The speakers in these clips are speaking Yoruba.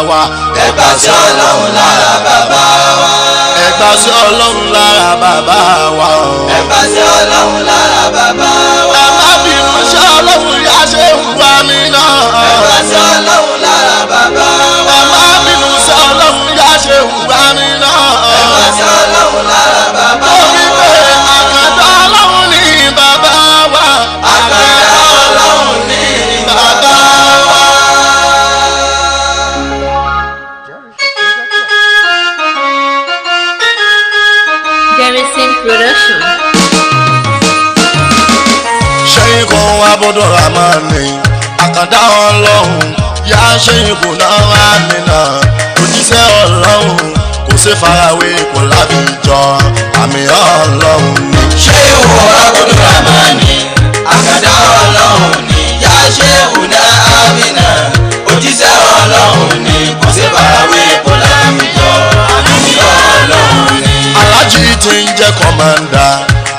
wa. Ẹgbà sí Ọlọ́run lára bàbá wa. Ẹgbà sí Ọlọ́run lára bàbá wa. Ẹgbà sí Ọlọ́run lára bàbá wa. Ẹ má bínú sí Ọlọ́run yá ṣe ń wá mi náà. Ẹgbà sí Ọlọ́run lára bàbá wa. Ẹ má bínú sí Ọlọ́run yá ṣe ń wá mi náà. Ẹgbà sí Ọlọ́run lára bàbá wa. Torí pé àkàndá Ọlọ́run ní bàbá wa. Àkàndá Ọlọ́run ní bàbá wa. Jerison Production. Ṣẹ́yìnkù Abdulrahmani àkàndá Ọlọ́run yá ṣẹ́yìnkù náà àmìnà òjíṣẹ́ Ọlọ́run kò sí farawé kò lábìjọ àmì Ọlọ́run ni. Ṣéhù Abdulrahmani àkàndá Ọlọ́run ni yá ṣéhù náà àmìnà òjíṣẹ́ Ọlọ́run ni kò sí farawé kò lábìjọ àmì Ọlọ́run ni. Aláàjì tí ń jẹ́ kọ́mándà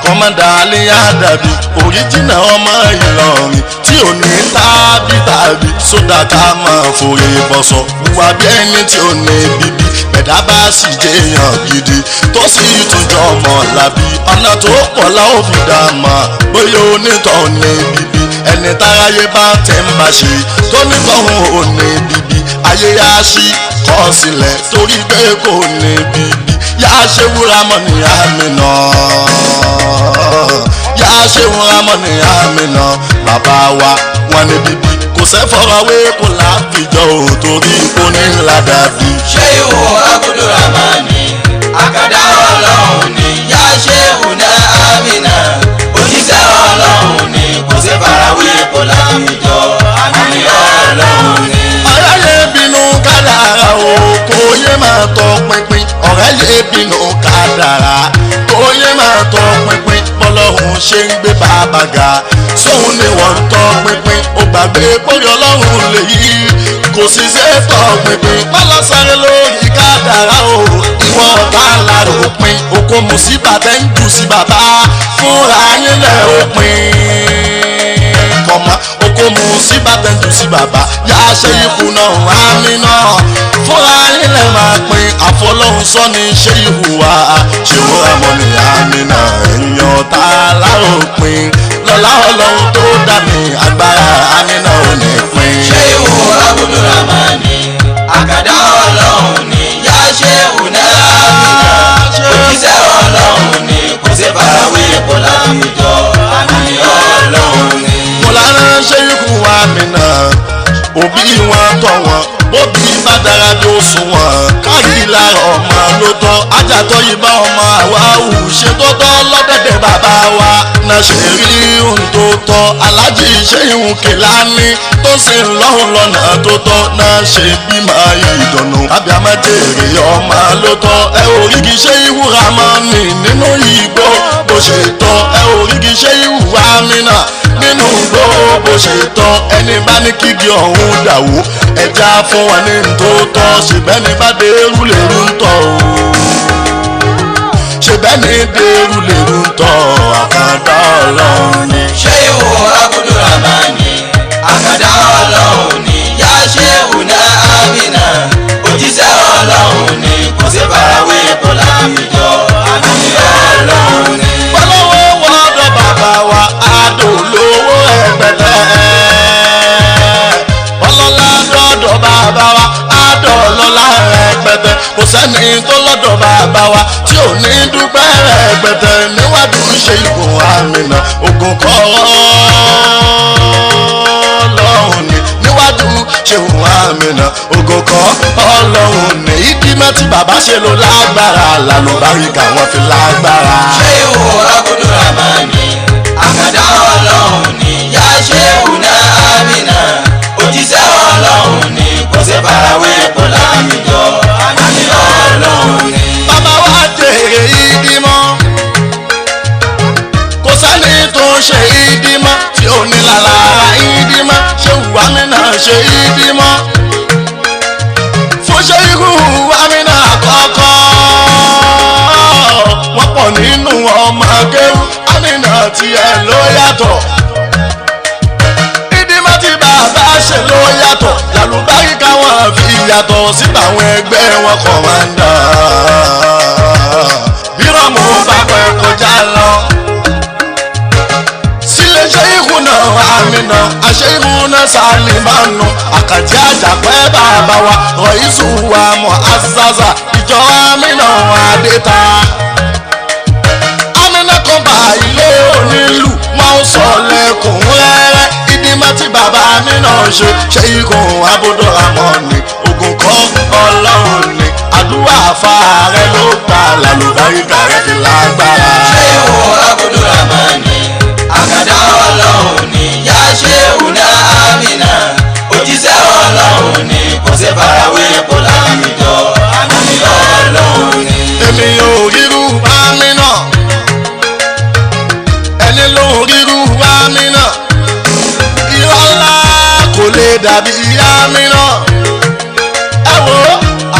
kọ́mándà alíyá dàbí òríjìnà ọmọ Ìlọrin tí ò ní tàbí tàbí sódà ká máa forí bọ̀sọ̀ wà bí ẹni tí ò ní bíbí ẹ̀dá bá sì jẹ́yàn gidi tó sì tún jọ ọmọ làbí ọ̀nà tó pọ̀ la ó fi dá mọ̀ bóyá onítọ̀ ní bíbí ẹni táráyé bá tẹ̀ ń bá ṣe tó nítọ̀hún ò ní bíbí ayé á ṣí kọ́ sílẹ̀ torí pé kò ní bíbí yá ṣe wúra mọ́ ní àmì náà yá ṣe wúra mọ́ ní àmì náà bàbá wa wọn ní bíbí kò sẹ́fọ̀rọ̀wé kò láfijọ́ ò torí kò ní ńlá dàbí. Ṣéhù Abdulrahmani àkàndá Ọlọ́run ni yá ṣéhù náà àmìnà òjíṣẹ́ Ọlọ́run ni kò sí farawé kò láfijọ́ àmì Ọlọ́run ni. Ọ̀rẹ́ yé bínú kádàrá o kò yé máa tọ pinpin ọ̀rẹ́ yé bínú kádàrá kò yé máa tọ pinpin bọ́lọ́hún ṣe ń gbé bàbá ga sóhun ni wọ́n ń tọ pinpin ó gbàgbé bóyá Ọlọ́run lè yí kò sì ṣe tọ pinpin pálọ́sáré lórí kádàrá o ìwọ ọ̀tá lára òpin oko mùsíbà tẹ́ ń jù sí bàbá fúnra yín lẹ̀ òpin kọ̀mọ́ oko mùsíbà tẹ́ ń jù sí bàbá yá ṣe ikú náà àmì náà fúnra yín lẹ̀ máa pin àfọlọ́hún sọ́ni ṣé ìhùwà ṣé wọ́n àmọ́ ní àmì náà èèyàn tá a láròpin lọ́lá Ọlọ́run tó dá mi agbára àmì náà ò ní pin. Ṣéhù Abdulrahmani àkàndá Ọlọ́run ni yá ṣéhù náà àmìnà òjíṣẹ́ Ọlọ́run ni kò sí farawé kò láfijọ́ àmì Ọlọ́run ni. Mo lára ṣe ikú wa mi náà òbí wọn tọ́ wọn bóbí bá dára bí ó sùn wọn káyí lára ọmọ ló tọ́ ajátọ́ yìí bá ọmọ àwa hù ṣe tó tọ́ lọ́dẹ̀dẹ̀ bàbá wa náà ṣe rí ohun tó tọ́ aláàjì ṣe ìhun Kèlání tó sì ń lọ́hùn lọ́nà tó tọ́ náà ṣe bímọ ìdùnnú abiyamọ jèrè ọmọ ló tọ́ ẹ ò rí kí ṣe ìwúra mọ́ ni nínú igbó bó ṣe tọ́ ẹ ò rí kí ṣe ìwúra mi náà nínú igbó bó ṣe tọ́ ẹni bá ní kígi ọ̀hún dàwó ẹja fún wa ní tó tọ́ ṣèbẹ́ ni bá dérú lèrú ń tọ́ o ṣèbẹ́ ni dérú lèrú ń tọ́ àkàndá Ọlọ́run ni. Ṣéhù Abdulrahmani àkàndá Ọlọ́run ni yá ṣéhù náà àmìnà òjíṣẹ́ Ọlọ́run ni kò sí farawé kò láfijọ́ àmì Ọlọ́run ni. Bọ́lọ́wọ́ wọ́dọ̀ bàbá wa adòlówó ẹgbẹ̀tẹ̀. Bọ́lọ́lá dọ́dọ̀ bàbá wa adọ̀lọ́lá rẹpẹtẹ. Kò sẹ́ni tó lọ́dọ̀ bàbá wa tí ò ní dúpẹ́ rẹpẹtẹ. Níwájú ṣe ìgò àmìnà ògùn kọ́ Ọlọ́run ni. Níwájú ṣe ìgò àmìnà ògùn kọ́ Ọlọ́run ni. Ìdí mẹ́tì bàbá ṣe ló lágbára làlùbáríkà wọn fi lágbára. Ṣéhù Abdulrahmani àkàndá Ọlọ́run ni yá ṣéhù náà àmìnà òjíṣẹ́ Ọlọ́run ni kò sí farawé kò láfijọ́ àmì Ọlọ́run ni. Bàbá wa jèrè ìdímọ́ kò sẹ́ni tó ń ṣe ìdímọ́ tí ò ní lálàra ìdímọ́ ṣé wùwá mi náà ṣe ìdímọ́ fún ṣe irú wùwá mi náà kọ́kọ́ wọ́n pọ̀ nínú ọmọ akéwù àmì náà tiẹ̀ ló yàtọ̀ ìdímọ́ tí bàbá ṣe ló yàtọ̀ làlùbáríkà wọn fi yàtọ̀ sí tàwọn ẹgbẹ́ wọn kọ̀mándà. Bírọ̀mù bá pẹ́ kọjá lọ sílé ṣéhùnà àmìnà àṣehùnà sàlìmánu àkàtì àjàpẹ́ bàbá wa rọ̀ìsù wa mọ̀ àzàzà ìjọ àmìnà àdéta. Àmìnà kan bá ilé onílù máa ń sọ lẹ́kùn rẹ́rẹ́ ìdímọ̀ tí bàbá àmìnà ṣe ṣéhùn Abdulrahman ogun kọ́ ọlọ́run ni àdúrà fàárẹ̀ ló gbà lálùbáríkà rẹ̀ fi lágbára. Ṣéhù Abdulrahmani, àkàndá ọlọ́run ni. Yá Ṣéhùnà Àmínà, òjíṣẹ́ ọlọ́run ni. Kò ṣe farawé, kò láfijọ́, àmì ọlọ́run ni. Èmi ò ríru àmínà, ẹni ló ń ríru àmínà, irọ́ ńlá kò lè dàbí àmínà. Ẹ wo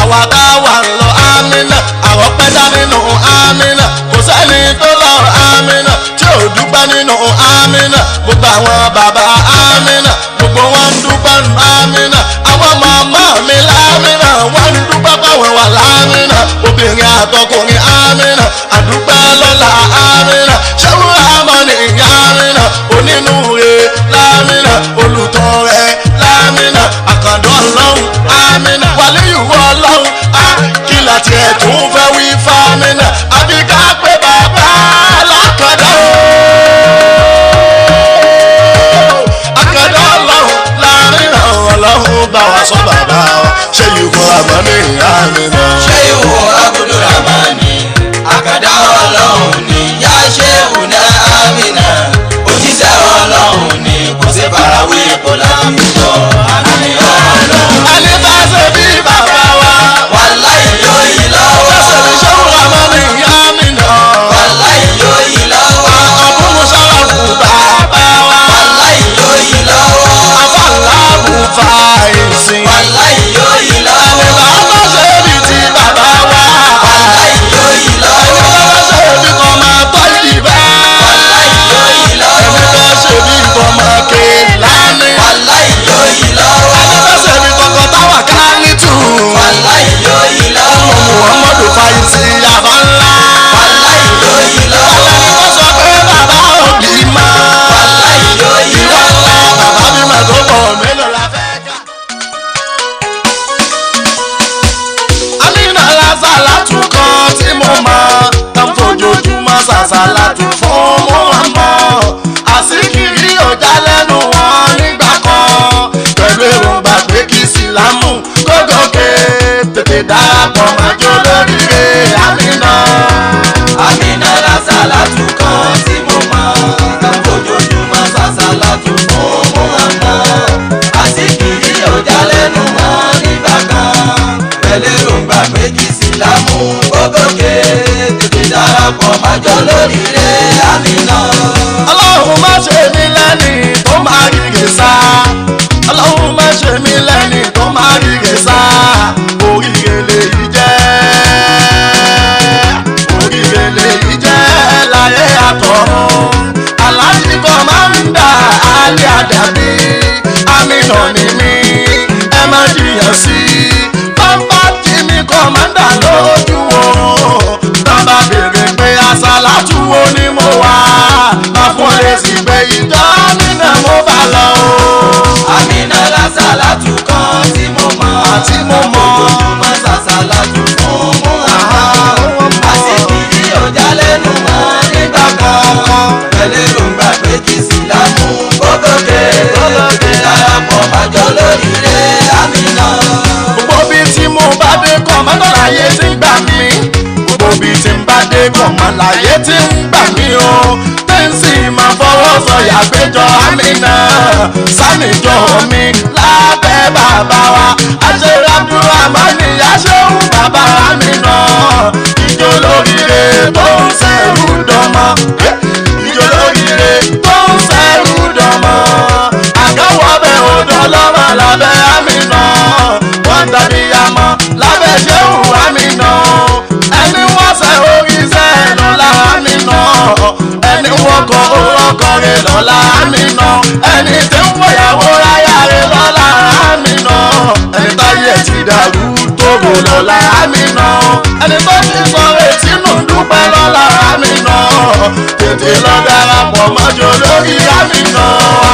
àwa tá a wà lọ àmínà, àwọn pẹ́já nínú àmínà, kò sẹ́ni tó lọ àmínà tí ò dúpẹ́ nínú àmínà. Gbogbo àwọn bàbá àmínà, gbogbo wọn ń dúpẹ́ nínú àmínà. Àwọn màmá mi lámínà, wọ́n ń dúpẹ́ pàwọn wà lámínà. Obìnrin àtọkùnrin àmínà, àdúpẹ́ lọ́la àmínà. Ṣéwú àmọ́ni àmínà, onínúure lámínà, olùtọrẹ lámínà, àkàndọ́ ọlọ́run àmínà, wàlíyùwọ́ ọlọ́run á kí láti ẹ̀ tún fẹ́ wí fámínà, àbí ká pé bàbá lákàndá o. Àkàndá ọlọ́run láàrin àwọn ọlọ́run bá wa sọ bàbá wa, ṣé ìwọ àmọ́ni àmínà. Ṣéhù Abdulrahmani, àkàndá ọlọ́run ni. Yá Ṣéhùnà Àmínà, òjíṣẹ́ ọlọ́run ni. Kò ṣe farawé, kò láfijọ́, àmì ọlọ́run. Ẹni bá ṣe bí bàbá wa. Wàláhì yóò yí lọ́wọ́. Ṣé ìṣòro àmọ́ni àmínà. Wàláhì yóò yí lọ́wọ́. Àbúrò bàbá wa. Wàláhì yóò yí lọ́wọ́. Afáàlábù fa ìsìn. Wàláhì yóò yí lọ́wọ́. Ẹni bàbá ṣe bí ti bàbá wa. Wàláhì yóò yí Ẹni lọ́wọ́. bàbá ṣe bí kò máa tọ́ ìbá. Wàláhì yóò yí Ẹni lọ́wọ́. bá ṣe bí kò máa ké lánìí. Wàláhì yóò yí lọ́wọ́. Ẹni bá ṣe bí kọ̀kọ̀ táwà ká nítù. Wàláhì yóò yí lọ́wọ́. Muhammadu Faizi àbá ńlá. Wàláhì yóò yí lọ́wọ́. Ẹni tó sọ pé bàbá òbí máa. Wàláhì yóò yí Ìwọ lọ́wọ́. ńlá bàbá bímọ tó pọ̀ mélòó la fẹ́ kà. Amina lásàlátù kan tí mo mọ̀, tán fojoojúmọ́ sàṣàlátù fún Muhammad. Àsìkiri ọjà lẹ́nu wọn nígbà kan, pẹ̀lú èròǹgbà pé kí Ìsìlámù kó gòkè, tètè darapọ̀ mọ́jọ́ lóríire Amina. Àmínà lásàlátù kan tí mo mọ̀, tán fojoojúmọ́ sàṣàlátù fún Muhammad. Àsìkiri ọjà lẹ́nu wọn nígbà kan, pẹ̀lú èròǹgbà pé kí Ìsìlámù kó gòkè, tètè darapọ̀ mọ́jọ́ lóríire Àmínà. Ọlọ́run má ṣe mí lẹ́ni tó máa ríre sá. Ọlọ́run má ṣe mí lẹ́ni tó máa ríre sá. Oríire lèyí jẹ́. Oríire lèyí jẹ́ láyé àtọ̀run. Aláàjì kan máa ń dà álẹ́ àdàbí. Àmínà ni mí, ẹ má jiyàn sí i. Bàbá tí mi kọ́ máa ń dà lójú oorun. Bàbá béèrè pé àsálàtú wo ni mo wà. Má fún èsì pé ìjọ nínú mo bá lọ o. Àmínà lásàlátù kan tí mo mọ̀, Àti mo mọ̀. ojoojúmọ́ sàṣàlátù fún Muhammad. Àsìkiri ọjà lẹ́nu wọn nígbà kan, pẹ̀lú èròǹgbà pé kí Ìsìlámù kó gòkè, tètè darapọ̀ mọ́jọ́ lóríire Àmínà. Gbogbo bí tí mo bá dé kọ́ mọ́tò láyé tí ń gbà mí. Gbogbo bí tí ń bá dé kọ́ mọ́ láyé tí ń gbà mí o. Tẹ́ǹsì máa fọwọ́ sọ̀yà péjọ Amina. Sánìjọ mi lábẹ́ bàbá wa. Aṣèràdúrà máa níyà ṣéun bàbá Amina. Ìjọ lóríire tó ń ṣẹ̀rù dánmọ́. Ìjọ lóríire tó ń ṣẹ̀rù dánmọ́. Àgáwọ̀ bẹ̀ odò lọ́mọ lábẹ́ Amina. Wọ́n dàbí àmọ́ lábẹ́ ṣéun Amina. Ẹni wọ́n ṣe orí iṣẹ́ lọ́la Amina. Ẹni wọ́n kọ orúkọ rẹ̀ lọ́la Amina. Ẹni tí ń wọ̀yàwó ráyà rẹ̀ lọ́la Amina. Ẹni táyé ti dàrú. Tètè lọ darapọ̀ mọ́jọ lórí Amina wa.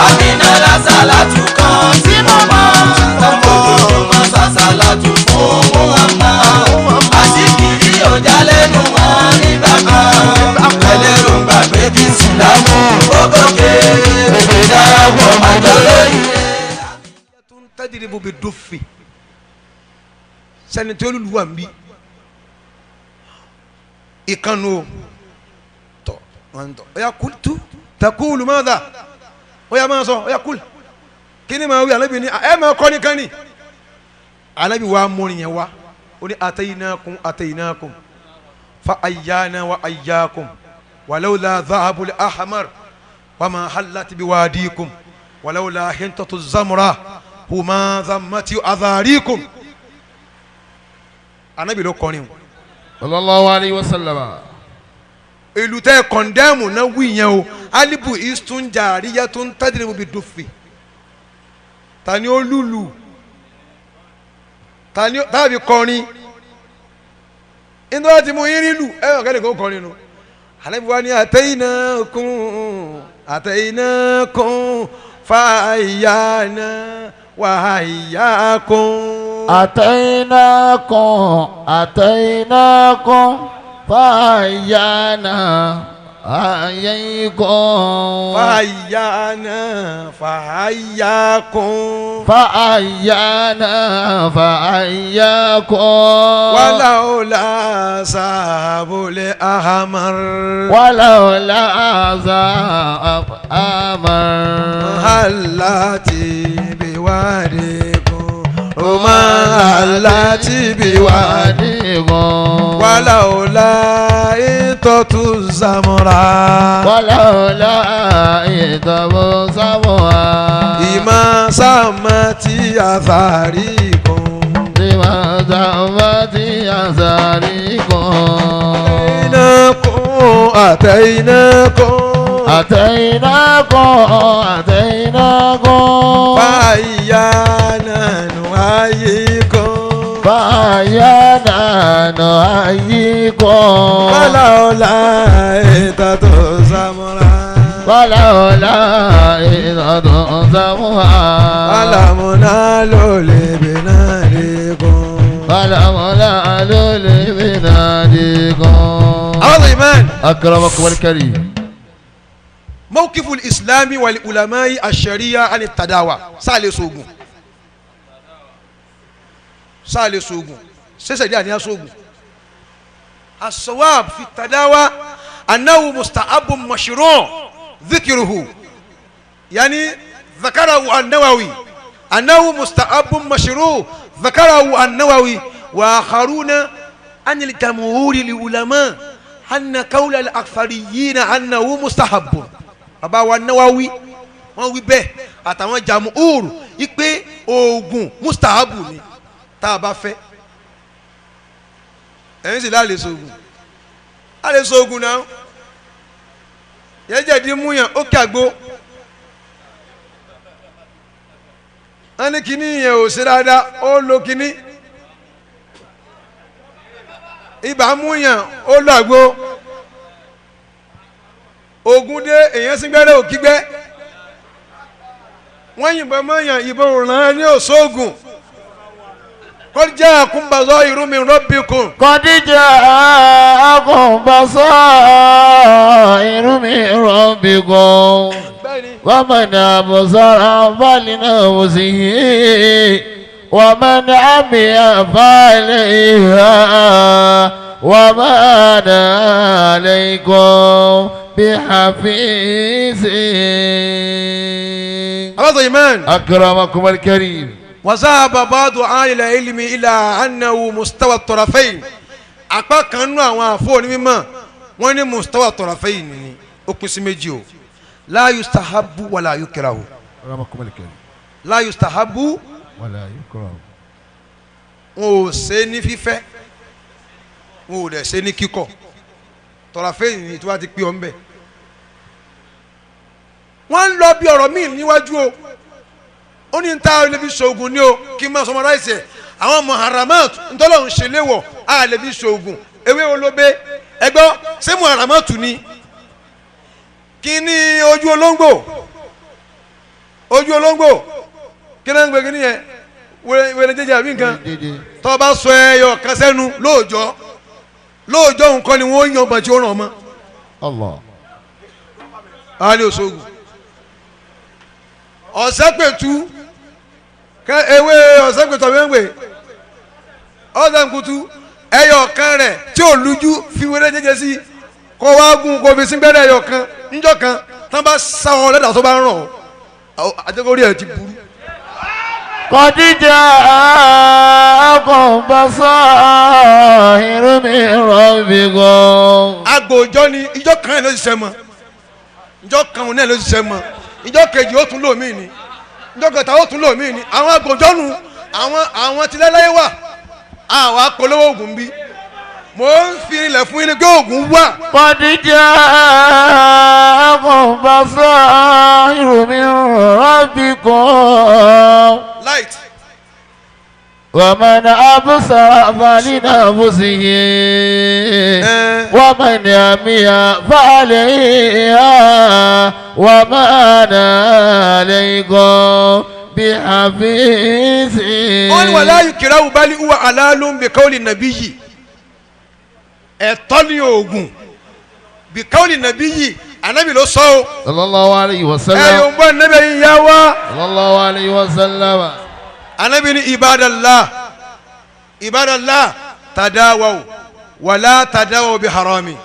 Àmìnà lásàlátù kan tí mo mọ̀. Ojoojúmọ́ sàṣàlátù fún Muhammad. Àsìkiri ọjà lẹ́nu wọn nígbà kan. Ẹlẹ́rù gbàgbé kí Sìlámù ó gòkè. Tètè darapọ̀ mọ́jọ lórí. Tadiribu bi dufi sẹni tí olùlù wà ń bí ìkànnù o tọ wọn tọ ọyà kultu takulu mada ọyà máa sọ ọyà kul kíni máa wí? Anabi ni ẹ máa kọ́ ni kan ni anabi wa múni yẹn wa ó ní atayinakum atayinakum fa ayyana wa ayyakum walawla dhahabul ahmar wama hallat biwadikum walawla hintatu zamra huma zammati adharikum. Anabi ló kọrin o. Sallallahu alayhi wa sallam. Ìlú tẹ kọndẹ́mù náà wí yẹn o, alibu istun jàríyá tó ń tẹ́tẹ̀lẹ́ bi dòfin. Tani ó lùlù, tani tàbí kọrin inú láti mú irin lù ẹ ọ̀gá nìkan kọrin nu. Anabi wa ni atayinakum atayinakum fàyànà wàhàyàkùn. أتيناكم أتيناكم فأيانا أيكم. Fàyànà fàyàkùn. فأيانا فأياكم. Wàlàólà sàbòlẹ̀ ahamar. ولولا عذاب أمر. Aláti biwádìí ọmọ aláti biwádìí. واديكم. Wàlàólà ìtọ́tù zamura. ولولا إذا سموا. Ìmọ̀ sàmà tí àfàrí kún. لما زعمت أزاريكم. Àtẹ̀yìnàkùn àtẹ̀yìnàkùn. أتيناكم أتيناكم. Fàyànà nù ayé kan. فأيانا نحييكم. Wàlàólà ìtọ́tù zamura. ولولا إذا سموا. Wàlàmúná ló lè bìnà lẹ́kùn. فلولا لبناديكم. Àwọn ìmán. أكرمكم الكريم. موقف الإسلام والعلماء الشريعة عن التداوى. Sáàlẹ̀ sóògùn, sáàlẹ̀ sóògùn sẹ́sẹ̀ díẹ̀ àníyàn sóògùn. الصواب في التداوى أنه مستحب مشروع ذكره، يعني ذكره النووي أنه مستحب مشروع، ذكره النووي وآخرون عن الجمهور العلماء أن قول الأكثريين أنه مستحب. Bàbá wa Nawawi wọ́n wí bẹ́ẹ̀ àtàwọn jamhur ipe oògùn mustahabu ni tá a bá fẹ́. Ẹ̀yin sì láàlè sóògùn, láàlè sóògùn náà yẹn jẹ̀dí múyàn ó kí àgbo. Wọ́n ní kíní yẹn ò ṣe dáadáa, ó lo kíní. Ibà múyàn, ó lo àgbo. Ogun dé, èèyàn sígbẹ́rẹ́ òkígbẹ́, wọ́n yìnbọn mọ́yàn, ìbọn òràn ní òṣoògùn kọjá àkúnbàzọ́ irúmi rọ́bìkún. قد جاءكم بصائر من ربكم. Bẹ́ẹ̀ni. ومن أبصر فلنفسه ومن عمي فعليها وما أنا عليكم بحفيظ. Abáṣọ imán. أكرمكم الكريم. وذهب بعض أهل العلم إلى أنه مستوى الطرفين. Apá kan nú àwọn àfọ onímọ̀ wọ́n ní مستوى الطرفين ni, ó pín sí méjì o, لا يستحب ولا يكره. أكرمكم الكريم. لا يستحب ولا يكره. Wọn ò ṣe ní fífẹ́, wọn ò dẹ̀ ṣe ní kíkọ̀. طرفين ni tí wọ́n ti pín ọ ń bẹ̀. Wọ́n ń lọ bí ọ̀rọ̀ míì níwájú o. Ó ní ta lè fi ṣoògùn ní o, kí n máa summarize ẹ̀. Àwọn muharamat ntọ́lọ́hún ṣe léwọ̀, a lè fi ṣoògùn. Ewé olóbe ẹgbọ́ ṣé muharamat ni? Kí ni ojú olóńgbò? Ojú olóńgbò, kí ló ń gbé? Kí ni yẹn? Wẹrẹ jẹjẹ àbí nǹkan? Dédé. Tó bá sọ ẹyọ kan sẹ́nu lóòjọ́ lóòjọ́, nǹkan ni wọ́n yan bàtí ó ràn mọ́. Allah. Alẹ́ òṣogùn ọ̀sẹ́pẹ̀tù kẹ ewé ọ̀sẹ́pẹ̀tù àbí wọ́n ń pè ọ̀sẹ̀nkutu, ẹyọ kan rẹ̀ tí ò lújú, fi wẹ́rẹ́ jẹjẹ sí, kó wá gún, kó fi síngbẹ́rẹ́ ẹyọ kan níjọ́ kan, tán bá sá ọ lẹ́dàá tó bá ń ràn ọ́, àjẹkórí ẹ̀ ti burú. قد جاءكم بصائر من ربكم. Agbòjọ́ ni ìjọ kan náà ló ṣiṣẹ́ mọ́, ìjọ kan náà ló ṣiṣẹ́ mọ́, ìjọ kejì ó tún lò mí ni, ìjọ kẹta ó tún lò mí ni. Àwọn agbòjọ́ nu, àwọn tilẹ́láyé wà. Àwọn apolówó oògùn bí mo ń fi ilẹ̀ fún yín ni pé oògùn wà. قد جاءكم بصائر من ربكم. Light. ومن أبصر فلنفسه ومن عمي فعليها وما أنا عليكم بحفيظ. Wọ́n ní ولا يكره بل هو حلال بقول النبي. Ẹ̀tọ́ ni oògùn بقول النبي, ànábì ló sọ o. صلى الله عليه Ẹ yóò وسلم. ń bọ́ ànábì yìí yá wá. صلى الله عليه وسلم. Anabi ni عباد الله, عباد الله, تداووا ولا تداووا بحرام,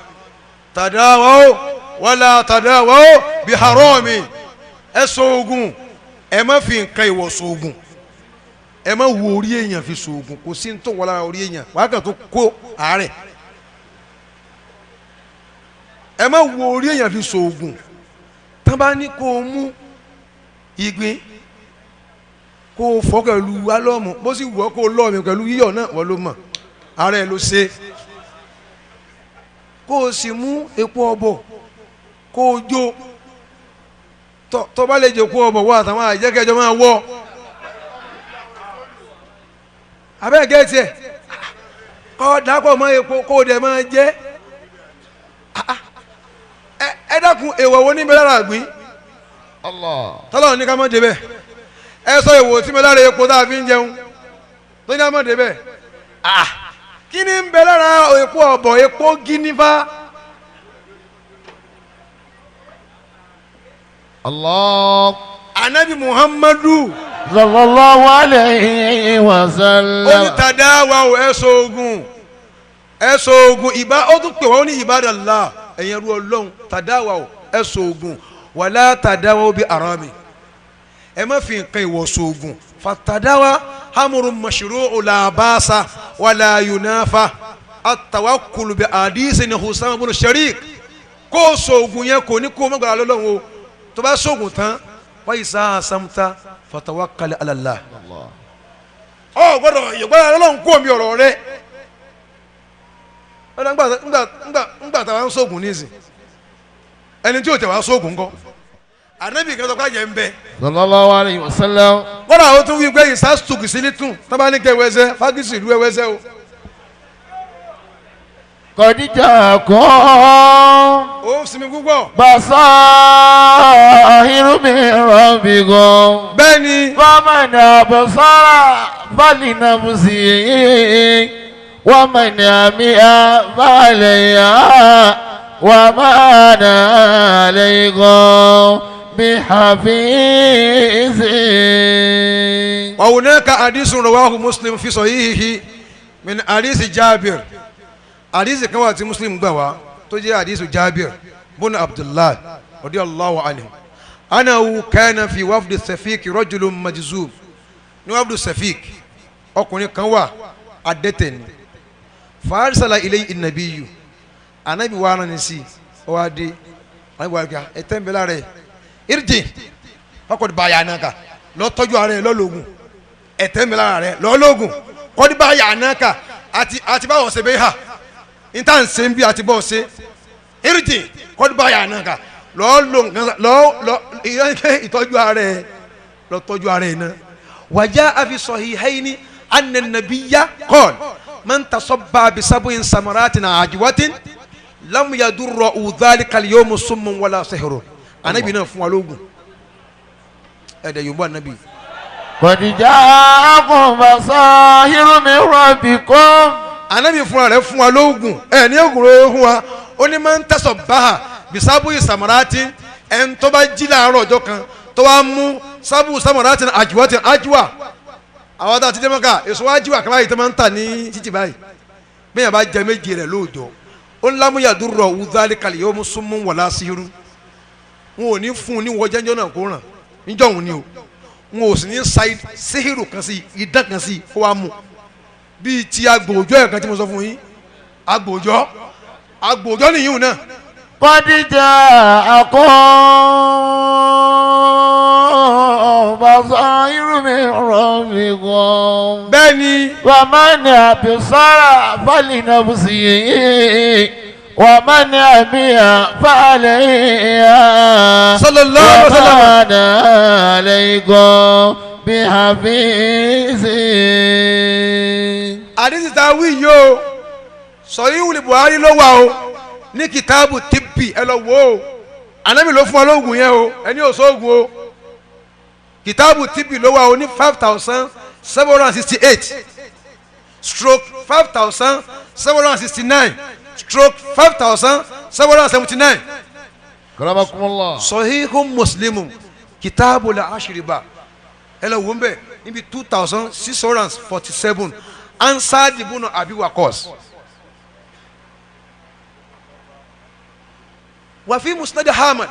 تداووا ولا تداووا بحرام. Ẹ ṣoògùn, ẹ má fi nǹkan ìwọ̀ ṣoògùn, ẹ má wo orí èèyàn fi ṣoògùn. Kò sí ní tó wọlé ara orí èèyàn wàá kàn tó kó àárẹ̀. Ẹ má wo orí èèyàn fi ṣoògùn. Tán bá ní kó o mú ìgbín, kó o fọ́ pẹ̀lú alọ́mù, bó sì wọ́, kó o lọ́ọ̀mì pẹ̀lú yíyọ̀ náà, wọ́n ló mọ̀, ara ẹ̀ ló ṣe. Kó o sì mú epo ọ̀bọ̀, kó o jó. Tọ́ bá lè jẹ́ epo ọ̀bọ̀ wọ́n àtàwọn àjẹkẹ́jọ máa wọ́ abẹ́ gẹ́tì ẹ̀, kọ́ dàpọ̀ mọ́ epo, kó o dẹ̀ máa jẹ́. Ẹ dákun, èèwọ̀ wo níbẹ̀ lára àgbín? Allah. Tọ́lọ́run ní ká mọ̀ débẹ̀. Ẹ sọ èèwọ̀ tí mo lára epo tá a fi ń jẹun tó ní ká mọ̀ débẹ̀. Ah, kí ni ń bẹ lára epo ọ̀bọ̀, epo gínífà? Allah. Anabi Muhammadu صلى الله عليه ó ní وسلم. تداووا, ẹ sọ oògùn, ẹ sọ oògùn ìbá. Ó tún pè wọ́n, ó ní عباد الله, ẹ̀yin ẹrú Ọlọ́run, تداووا, ẹ sọ oògùn, ولا تداووا بحرام, ẹ má fi nǹkan ìwọ̀ sọ oògùn. فالتداوي أمر مشروع لا بأس ولا ينافى التوكل بحديث حسام بن شريك. Kó o sọ oògùn yẹn, kò ní kó o má gbàdá lọ́lọ́run o. Tó bá sọ oògùn tán, وإذا عزمت فتوكل على الله. Allah. Ọ gbọ́dọ̀ ìgbọ́dọ̀ Ọlọ́run kó omi ọ̀rọ̀ rẹ. Ọ̀dà ńgbà ńgbà ńgbà ńgbà táwa ń sóògùn nísìn, ẹni tí ò tẹ̀ wá sóògùn ńkọ́? Ànábì kan sọ pé àjẹ́ ń bẹ. صلى الله عليه وسلم. Kọ́dà ó tún wí pé ìsásùkì sí lítùn tábà ní kẹ́ wẹ́sẹ́ fágísì ìlú ẹwẹ́sẹ́ o. قد جاءكم Ó ń sinmi púpọ̀. بصائر من ربكم. Bẹ́ẹ̀ ni. فمن أبصر فلنفسه ومن عمي فعليها وما أنا عليكم بحفيظ. وهناك حديث رواه مسلم في صحيحه من حديث جابر. حديث kan wà tí Muslim gbà wá tó jẹ́ حديث جابر بن عبد الله رضي الله عنه أنه كان في وفد ثقيف رجل مجذوم. Ní وفد ثقيف, ọkùnrin kan wà, adẹ́tẹ̀ ni. فأرسل إليه النبي, anabi wa rán ni sí ọ wá dé. Anabi wa gba ẹtẹ́ ń bẹ lára ẹ̀, ارجع فقد بايعناك, lọ tọ́jú ara ẹ̀, lọ́lọ́gùn. Ẹ̀tẹ́ ń bẹ lára rẹ̀, lọ́lọ́gùn. قد بايعناك, àti báwọn ṣe bẹ́ẹ̀ hà níta ń ṣe ń bí àti bọ́ ṣe. ارجع قد بايعناك, lọ́ọ́ lò nǹkan, lọ́ọ́ lọ́ ìtọ́jú ara ẹ̀, lọ tọ́jú ara ẹ̀ náà. وجاء في الصحيحين أن النبي قال من تصبع بسبع سمرات عجوة لم يضره ذلك اليوم سم ولا سحر. Anabi náà fún wa lóògùn ẹ̀dẹ̀ yorùbá anabi. قد جاءكم بصائر من ربكم. Anabi fúnra rẹ̀ fún wa lóògùn ẹ̀ ní ògùn rẹ̀ fún wa. Ó ní máa ń tẹ̀sọ̀ báhà bisabu samarati, ẹn tó bá jí láàárọ̀ ọjọ́ kan tó wá mú sábù samarati àjùwá ti àjùwà àwọn tá a ti dé Mọ́kà, èso àjùwà kan báyìí tó máa ń tà ní títì báyìí, bẹ́ẹ̀ yẹn bá jẹ méje rẹ̀ lóòjọ́, ó ń lámúyàdúrọ̀ wúdálí kalẹ̀ yóò mú súnmú wàlá síru, wọn ò ní fún un ní wọ́jẹ́njọ́ náà kó ràn níjọ́ òun ni o, wọn ò sì ní sa síhìrù kan sí idán kan sí kó wá mú bíi ti agbòòjọ́ ẹ̀kan tí mo sọ fún yín, agbòòjọ́ agbòòjọ́ nìyí náà. قد جاءكم بصائر من ربكم. Bẹ́ẹ̀ ni. ومن أبصر فلنفسه ومن عمي فعليها. صلى الله عليه وسلم. وما أنا عليكم بحفيظ. Àdìsí ta wí yìí o, sọ̀yìn Buhari ló wà o ní kìtàbù tibbi, ẹ lọ wò ó. Ànábì ló fún wa lóògùn yẹn o, ẹni ò sóògùn o. Kìtàbù tibbi ló wà o ní 5768/5769/5779. كرمكم الله. Sọ̀híhù Muslimu, kìtàbù la ashiriba, ẹ lọ wò ń bẹ̀ níbi 2647, ansadi ibùnà àbí wakọ́s. Wàfí musnad Ahmad,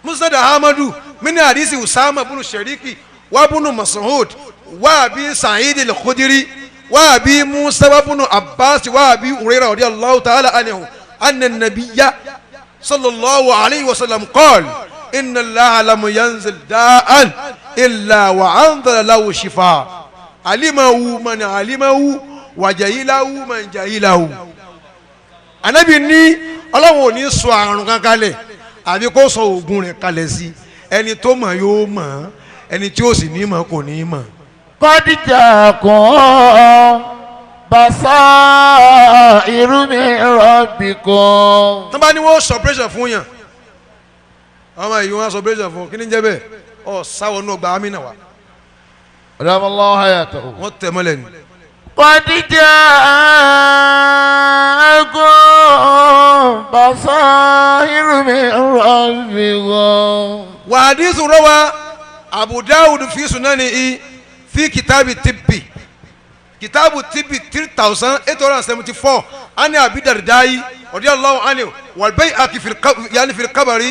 musnad Ahmadu mini hadisi Usama bunu Shariki wa bunu Mas'ud wa abi Sa'id al-Khudri wa abi Musa wa bunu Abbas wa abi Hurairah radiyallahu ta'ala anhu anna an-nabiyya sallallahu alayhi wa sallam qala inna Allaha lam yanzil da'an illa wa anzala lahu shifa alimahu man alimahu wa jahilahu man jahilahu. Anabi ní Ọlọ́run ò ní sọ àrùn kan kalẹ̀ àbí kó sọ oògùn rẹ̀ kalẹ̀ sí, ẹni tó mọ̀ yóò mọ̀, ẹni tí ó sì ní mọ̀ kò ní mọ̀. قد جاءكم بصائر من ربكم. Tó bá ní wọ́n sọ operation fún yàn, ọmọ yìí wọ́n sọ operation fún, kí ni jẹ́ bẹ́ẹ̀? Ọ sáwọ́ náà gba amínà wa. رحم الله حياته. Wọ́n tẹ̀ mọ́lẹ̀ ni. قد جاءكم بصائر من ربكم. وحديث روى أبو داود في سننه في كتاب الطب، كتاب الطب 3874، عن أبي الدرداء رضي الله عنه والبيهقي في القبر، يعني في القبر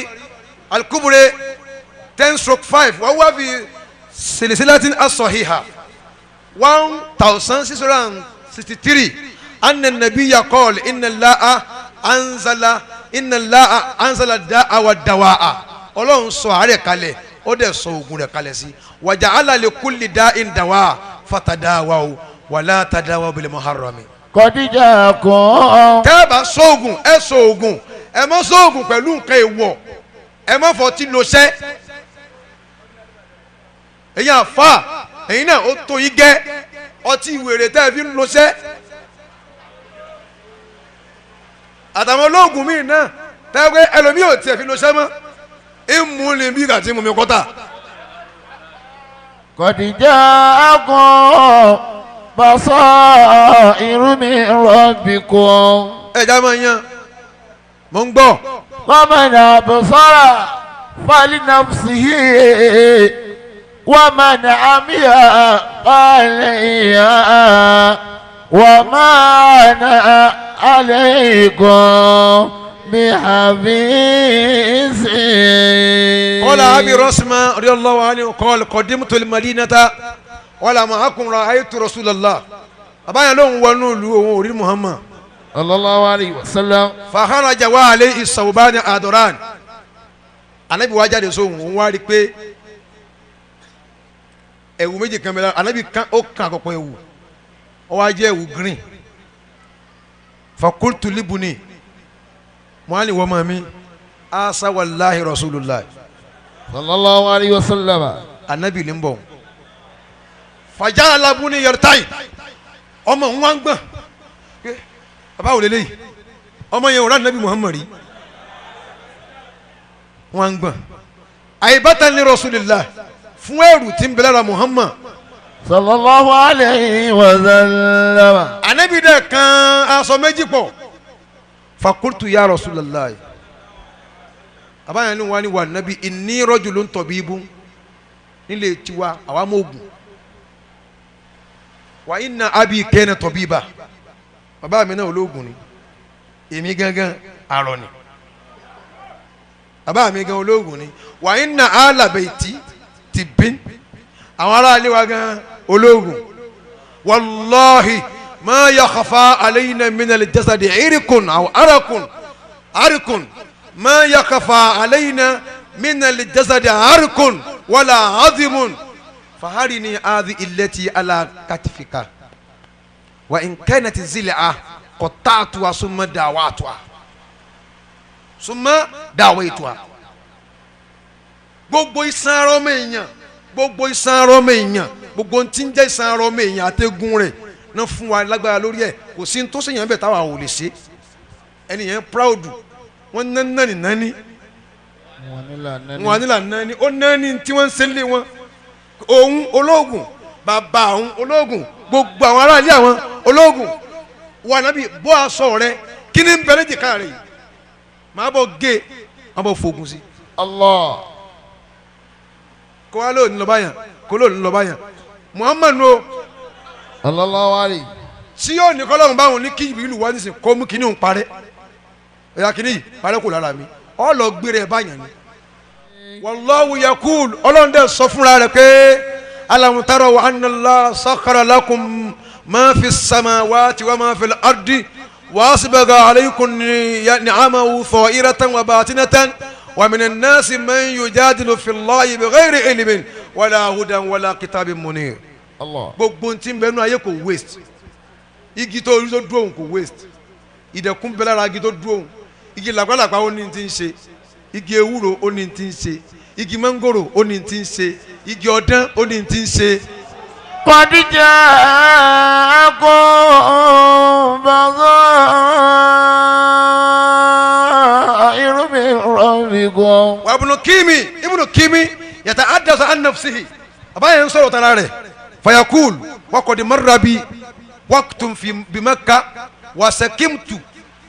الكبرى 10/5، وهو في سلسلة الصحيحة 1663، أن النبي قال إن الله أنزل إن الله أنزل الداء والدواء. Ọlọ́run sọ àárẹ̀ kalẹ̀, ó dẹ̀ sọ oògùn rẹ̀ kalẹ̀ sí. وجعل لكل داء دواء فتداووا ولا تداووا بالمحرم. قد جاءكم. Tẹ́ ẹ bá sóògùn, ẹ sóògùn, ẹ má sóògùn pẹ̀lú nǹkan èèwọ̀, ẹ má fọtí lọ́sẹ̀. Ẹ̀yin àfa, ẹ̀yin náà ó tó yín gẹ́ ọtí wèrè tẹ́ ẹ fi ń lọ́sẹ̀, àtàwọn olóògùn míì náà tẹ́ ẹ pé ẹlòmíì ò tiẹ̀ fi lọ́sẹ̀ mọ́, ń mú ni bí kàtí mú mi kọ́tà. قد جاءكم بصائر من ربكم. Ẹ já máa yan, mò ń gbọ́. ومن أبصر فلنفسه ومن عمي فعليها وما أنا عليكم بحفيظ. قال أبي رسمة رضي الله عنه قال قدمت المدينة ولم أكن رأيت رسول الله. Bàbá yẹn lóun wọnú ìlú, òun ò rí Muhammad. صلى الله عليه وسلم. فخرج وعليه ثوبان أخضران. Anabi wá jáde sóhun, òun wá rí i pé ẹ̀wù méjì kan bẹ̀rẹ̀ anabi kan, ó kan àkọ́kọ́ ẹ̀wù, ó wá jẹ́ ẹ̀wù green. فقلت لابني, mo á ní wọ́n mọ̀ mi asa والله رسول الله. صلى الله عليه وسلم. Anabi ní ń bọ̀. فجعل ابني يرتعد, ọmọ òun wá ń gbọ̀n pé bàbá wò lélẹ́yìí, ọmọ yẹn ò rà anabi Muhammad rí. Wọ́n ń gbọ̀n àyíbátan ní Rasulillah fún ẹrù tí ń bẹ lára Muhammad. Sallallahu alayhi wa sallam. Anabi dẹ̀ kan aṣọ méjì pọ̀. Fakultu ya Rasulillah, àbáyọ̀ ni wọ́n ní wà nábì inni rajulun tabibun, nílé tiwa àwa mọ̀ ogun, wa inna abi kana tabiba, bàbá mi náà ológun ni, èmi gangan àrọ̀ ni, bàbá mi gan ológun ni, wa inna ala bayti tibbin, àwọn aráalé wa gan ológun, wàláhi ma yakhafa alayna minal jasadi irikun aw arakun arikun, ma yakhafa alayna minal jasadi arikun wala azimun, faharini adi illati ala katifika wa in kanat zil'a qata'tuha summa dawatuha summa dawaytuha. Gbogbo iṣan ara ọmọ èèyàn, gbogbo iṣan ara ọmọ èèyàn, gbogbo ohun tí ń jẹ́ iṣan ara ọmọ èèyàn àtẹ̀gùn rẹ̀ náà fún wa lágbára lórí ẹ̀. Kò sí ní tó ṣèyàn bẹ̀ táwa ò lè ṣe. Ẹni yẹn proud, wọ́n ná nání nání, wọn nílà nání, ó nání tí wọ́n ń ṣe lé wọn. Òun ológun, bàbá òun ológun, gbogbo àwọn aráàlú àwọn ológun. Wà nábì bọ́ aṣọ rẹ, kí ni ń bẹ léjìká rẹ yìí? Màá bọ̀ gé, màá bọ̀ fogun sí. Allah. Kó wá lóòní lọ báyàn, kó lóòní lọ báyàn. Muhammadu o. Sallallahu alayhi. Tí yóò ní kọ́lọ́run báwọn ní kí ìlú wa nísìn kó mú kíní òun parẹ́, ẹ̀yà kíní yìí parẹ́ kò lára mi, ọ lọ gbére ẹ̀ báyàn ni. Wallahu yakul, ọlọ́run dẹ̀ sọ fúnra rẹ̀ pé alam taraw anna Allaha sakhkhara lakum ma fi samawati wa ma fil ardi wa asbagha alaykum ni'amahu dhahiratan wa batinatan wa minan nasi man yujadilu fillahi bighayri ilmin wala hudan wala kitabin munir. Allah. Gbogbo ntí ń bẹ nú ayé kò waste. Igi tó orí tó dúró òun kò waste. Ìdẹ̀kùn bẹ lára igi tó dúró òun. Igi làpálàpá ó ní ti ń ṣe, igi ewúro ó ní ti ń ṣe, igi mangoro ó ní ti ń ṣe, igi ọ̀dán ó ní ti ń ṣe. قد جاءكم بصائر من ربكم. Wa ibnu kimi, ibnu kimi yata'addathu an nafsihi, àbáyé ń sọ̀rọ̀ tara rẹ̀, fayakul wa qad marra bi waqtun fi bi Makkah wa sakimtu.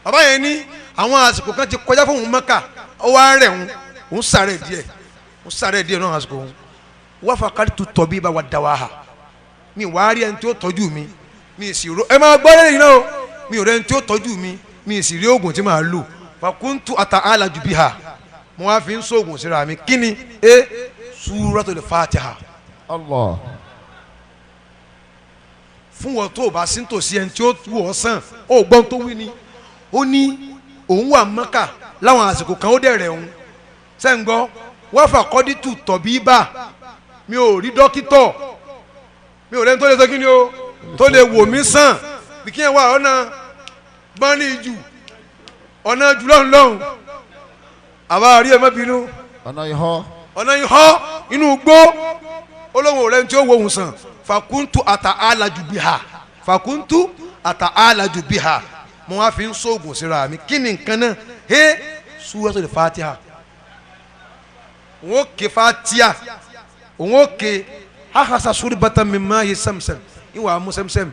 Àbáyé ní àwọn àsìkò kan ti kọjá fún òun Mẹ́kà, ó wá rẹ̀ òun, òun sàrẹ̀ díẹ̀, òun sàrẹ̀ díẹ̀ náà àsìkò òun. Wa faqadtu tabiba wa dawaha, mi wá rí ẹni tí ó tọ́jú mi, mi sì ro ẹ máa gbọ́ lẹ́yìn náà o, mi ò rẹ́ni tí ó tọ́jú mi, mi sì rí oògùn tí màá lò. Fakuntu ata'alaju biha, mo wá fi ń sóògùn síra mi. Kí ni e? Suratul Fatiha. Allah. Fún wọn tó o bá sí nítòsí ẹni tí ó wù ọ́ sàn, ó gbọ́n tó wí ni. Ó ní òun wà Mọ́kà láwọn àsìkò kan, ó dẹ̀rẹ̀ òun sẹ́ńgbọ́ wọ́n fà kọ́dítù tọ̀bí bá mi ò rí dókítọ̀, mi ò rẹ́ni tó lè sọ kí ni o tó lè wò mí sàn, bí kí ẹ wà ọ̀nà gbọ́n ní ìjù ọ̀nà jù lọ́hùn lọ́hùn, àbá rí ẹ má bínú. Ọ̀nà ìhọ́. Ọ̀nà ìhọ́ inú gbó, olóhùn ọ̀rẹ́ tí ó wo òun sàn. Fàkúntù àtà àlàjù bìhà, fàkúntù àtà àlàjù bìhà, mo wá fi ń sóògùn síra mi. Kí ni nǹkan náà? He Suratul Fatiha. Òun ó ké Fatiha, òun ó ké ahasa suribata mimma yi sẹmsẹm, ìwà mú sẹmsẹm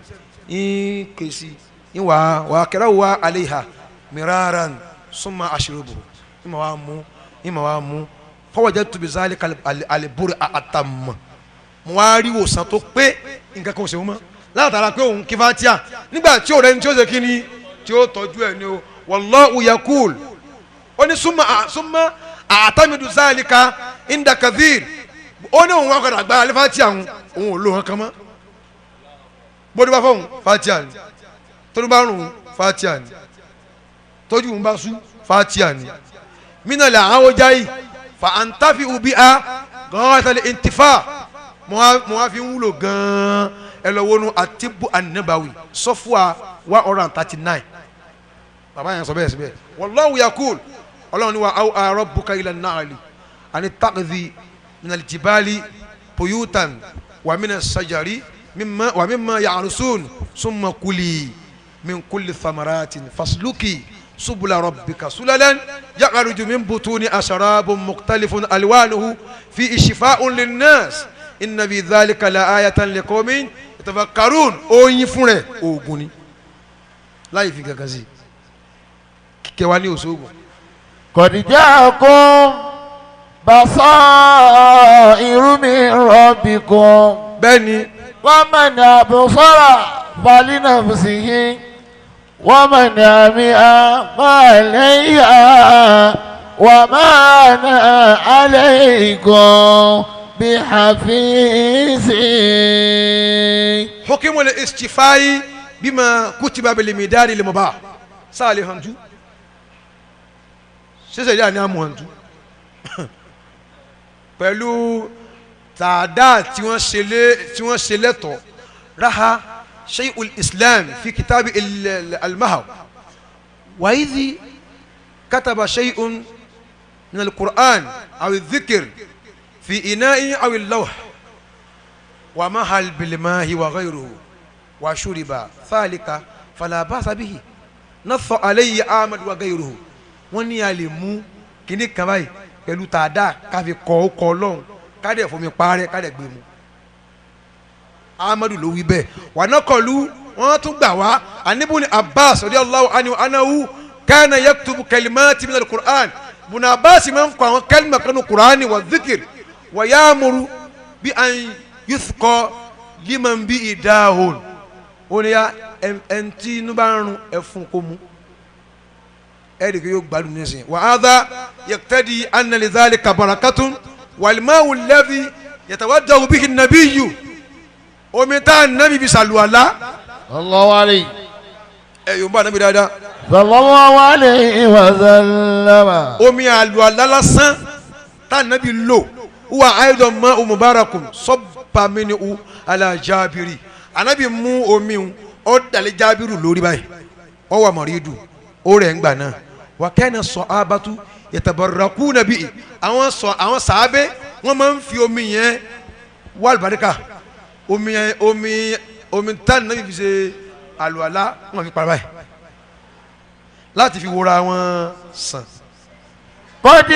ń ké sí, ìwà wà kẹrẹ wà alayha miraran summa ashrubu, ìmọ̀ wà mú, ìmọ̀ wà mú, fawajadtu bizalika aliburi atamma, mo wá rí ìwòsàn tó pé, nǹkan kan ò ṣe wọ́n mọ́ látara pé òun kí Fatiha nígbà tí ọ̀rẹ́ ni tí ó ṣe kí ni tí ó tọ́jú ẹ̀ ni o. Wallahu yakul, ó ní súnmọ́ súnmọ́ àtàmìdù zalika inda kathir, ó ní òun wá padà gba alẹ́ Fatiha, òun òun ò lò wọn kan mọ́. Bóde bá fọ̀hún Fatiha ni, tóní bá rùn Fatiha ni, tójú òun bá sú Fatiha ni, mínà lè àwọn ọjà yìí fa àǹtàfi ubi a gọ́ọ̀tàlẹ̀ intifa, mo wá fi ń wúlò gan-an. Ẹ lọ wọnú Atibu An-Nabawi sọfúà 139, bàbá yẹn sọ bẹ́ẹ̀ síbẹ̀. Wallahu yakul, ọlọ́run ni wa aw rabbuka ila an-na'li ani taqdi minal jibali buyutan wa mina sajari mimma wa mimma ya'rusun summa kuli min kulli thamaratin fasluki Subula rabbika sulalan yakhruju min butuni asharabun mukhtalifun alwanuhu fi shifa'un linnas inna fi dhalika la ayatan liqawmin yatafakkarun. Oyin fún rẹ̀ oògùn ni láì fi kankan sí kẹwàá ní òṣoògùn. قد جاءكم بصائر من ربكم Bẹ́ẹ̀ ni. ومن أبصر فلنفسه ومن عمي فعليها وما أنا عليكم بحفيظ. Hukimu istifai bima kutiba bilimidari limubah sáà lè hàn tú ṣẹṣẹ yà ni a mú hàn tú pẹ̀lú tàdá tí wọ́n ṣe lé tí wọ́n ṣe lẹ́tọ̀ọ́ raha shay'ul islam fi kitabi al-mahaw wa idhi kataba shay'un min al-Qur'an aw adh-dhikr fi ina'in aw al-lawh wa mahal bilmahi wa ghayruhu wa shuriba thalika fala ba'sa bihi nassa alayhi Ahmad wa ghayruhu. Wọ́n ní a lè mú kíní kan báyìí pẹ̀lú tàdá káfi kọ́ ó kọ́ lọ́hùn kádẹ̀ fomi parẹ́ kádẹ̀ gbé mu. Ahmadu ló wí bẹ́ẹ̀. Wà nákọ̀lù wọ́n tún gbà wá anibuni Abbas radiyallahu anhu anahu kana yaktubu kalimati min al-Qur'an. Bùnà Abbas máa ń kọ àwọn kálímà kanu Qur'ani wa dhikr wa ya'muru bí an yuthqa liman bí ìdáhùn. Ó ní ya ẹn tí inú bá ń rún ẹfun kó mu ẹ̀ẹ́dì kí yóò gbádùn nísìnyí. Wa hadha yaqtadi anna li dhalika barakatun wal ma'u alladhi yatawaddahu bihi an-nabiyyu. Omi tá a nàbí fi sàlùwàlá. الله عليه. Ẹ yóò bá nàbí dáadáa. صلى الله عليه وسلم. Omi àlùwàlá lásán tá a nàbí lò huwa aidan ma'u mubarakun sabba minhu ala Jabiri. Ànábì mú omi un ó dàlẹ́ Jábìrù lórí báyìí ó wà mọ̀rídù ó rẹ̀ ń gbà náà. Wa kana sahabatu yatabarrakuna bihi. Àwọn sọ àwọn sàábé wọ́n máa ń fi omi yẹn wá àlùbáríkà. Omi yẹn omi tá nàbí fi ṣe àlùwàlá wọ́n fi para báyìí láti fi wòra wọn sàn. قد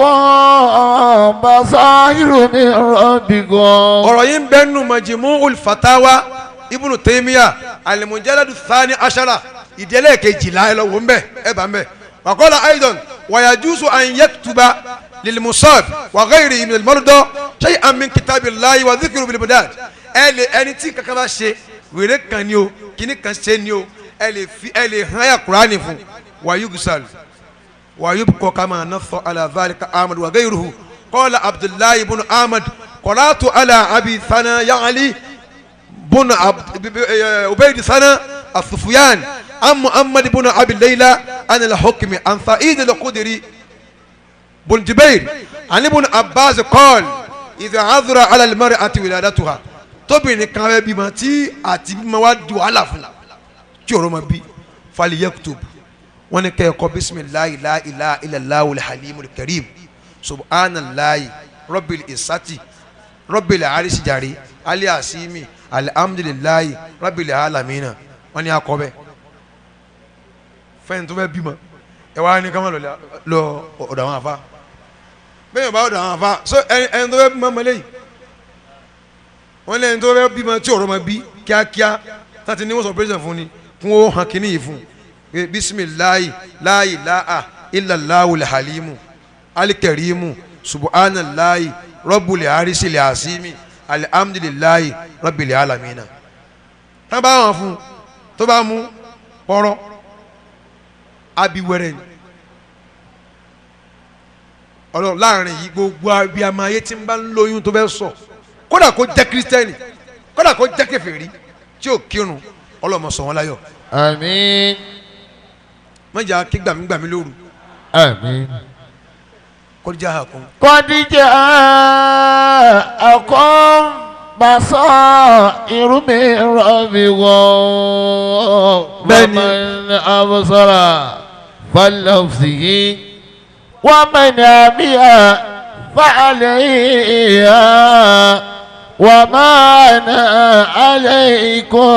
جاءكم بصائر من ربكم. Ọ̀rọ̀ yìí ń bẹ nù Majmu'ul Fatawa Ibnu Taymiya al-Mujalladu Thani Ashara ìdílé kejìlá ẹ lọ wò ń bẹ ẹ bá ń bẹ. Wa qala aidan wa yajuzu an yaktuba lil-musab wa ghayrihi min al-marda shay'an min kitabillahi wa dhikru bil-bidad. Ẹ lè ẹni tí kankan bá ṣe wèrè kan ni o kíní kan ṣe ni o ẹ lè fi ẹ lè hàn yà Kúránì fún wa yugsal ويبقى كما نص على ذلك أحمد وغيره. قال عبد الله بن أحمد قرأت على أبي ثنا يعلي بن عبيد ثنا السفيان عن محمد بن أبي ليلى عن الحكم عن سعيد الخدري بن جبير عن ابن عباس قال إذا عذر على المرأة ولادتها. Tóbìnrin kan bẹ bímọ tí àti bímọ wá di wàhálà fún tí òrò ma bí falyaktub wọ́n ní kẹ́ẹ̀kọ́ bisimilahi la ilaha illallahu alhalimul karim subhanallahi rabbil isati rabbil arisi jari ali asimi alhamdulilayi rabbil alamina. Wọ́n ní akọ bẹ́ẹ̀ fẹ́yìn tó fẹ́ bímọ ẹ wá ní ká má lọ ọ̀dọ̀ àwọn afa bẹ́ẹ̀ yóò bá ọ̀dọ̀ àwọn afa so ẹni tó fẹ́ bímọ mọ́lẹ́ yìí wọ́n lé ẹni tó fẹ́ bímọ tí ọ̀rọ̀ ma bí kíákíá láti ní wọ́n sọ pírẹ́sìdẹ̀ntì fún ni kún ó hàn kínní yìí fún un bisimilayi la ilaha illallahu alhalimu alikarimu subhanallahi rabbul arisi asimi alhamdulilayi rabbil alamina. Tá bá wọn fún tó bá mú kpọrọ abiwẹrẹ ni Ọlọ́run láàrin yìí gbogbo abiyamọ ayé tí ń bá ń lóyún tó bẹ sọ kódà kó jẹ́ kírísítẹ́nì kódà kó jẹ́ kèfèrí tí ò kírun Ọlọ́run sọ wọn láyọ̀. Àmín. Mọ̀jà kí gbàmígbàmí lóru. Àmín. Kọjá àkún. قد جاءكم بصائر من ربكم. Bẹ́ẹ̀ni. ومن أبصر فلنفسه ومن عمي فعليها وما أنا عليكم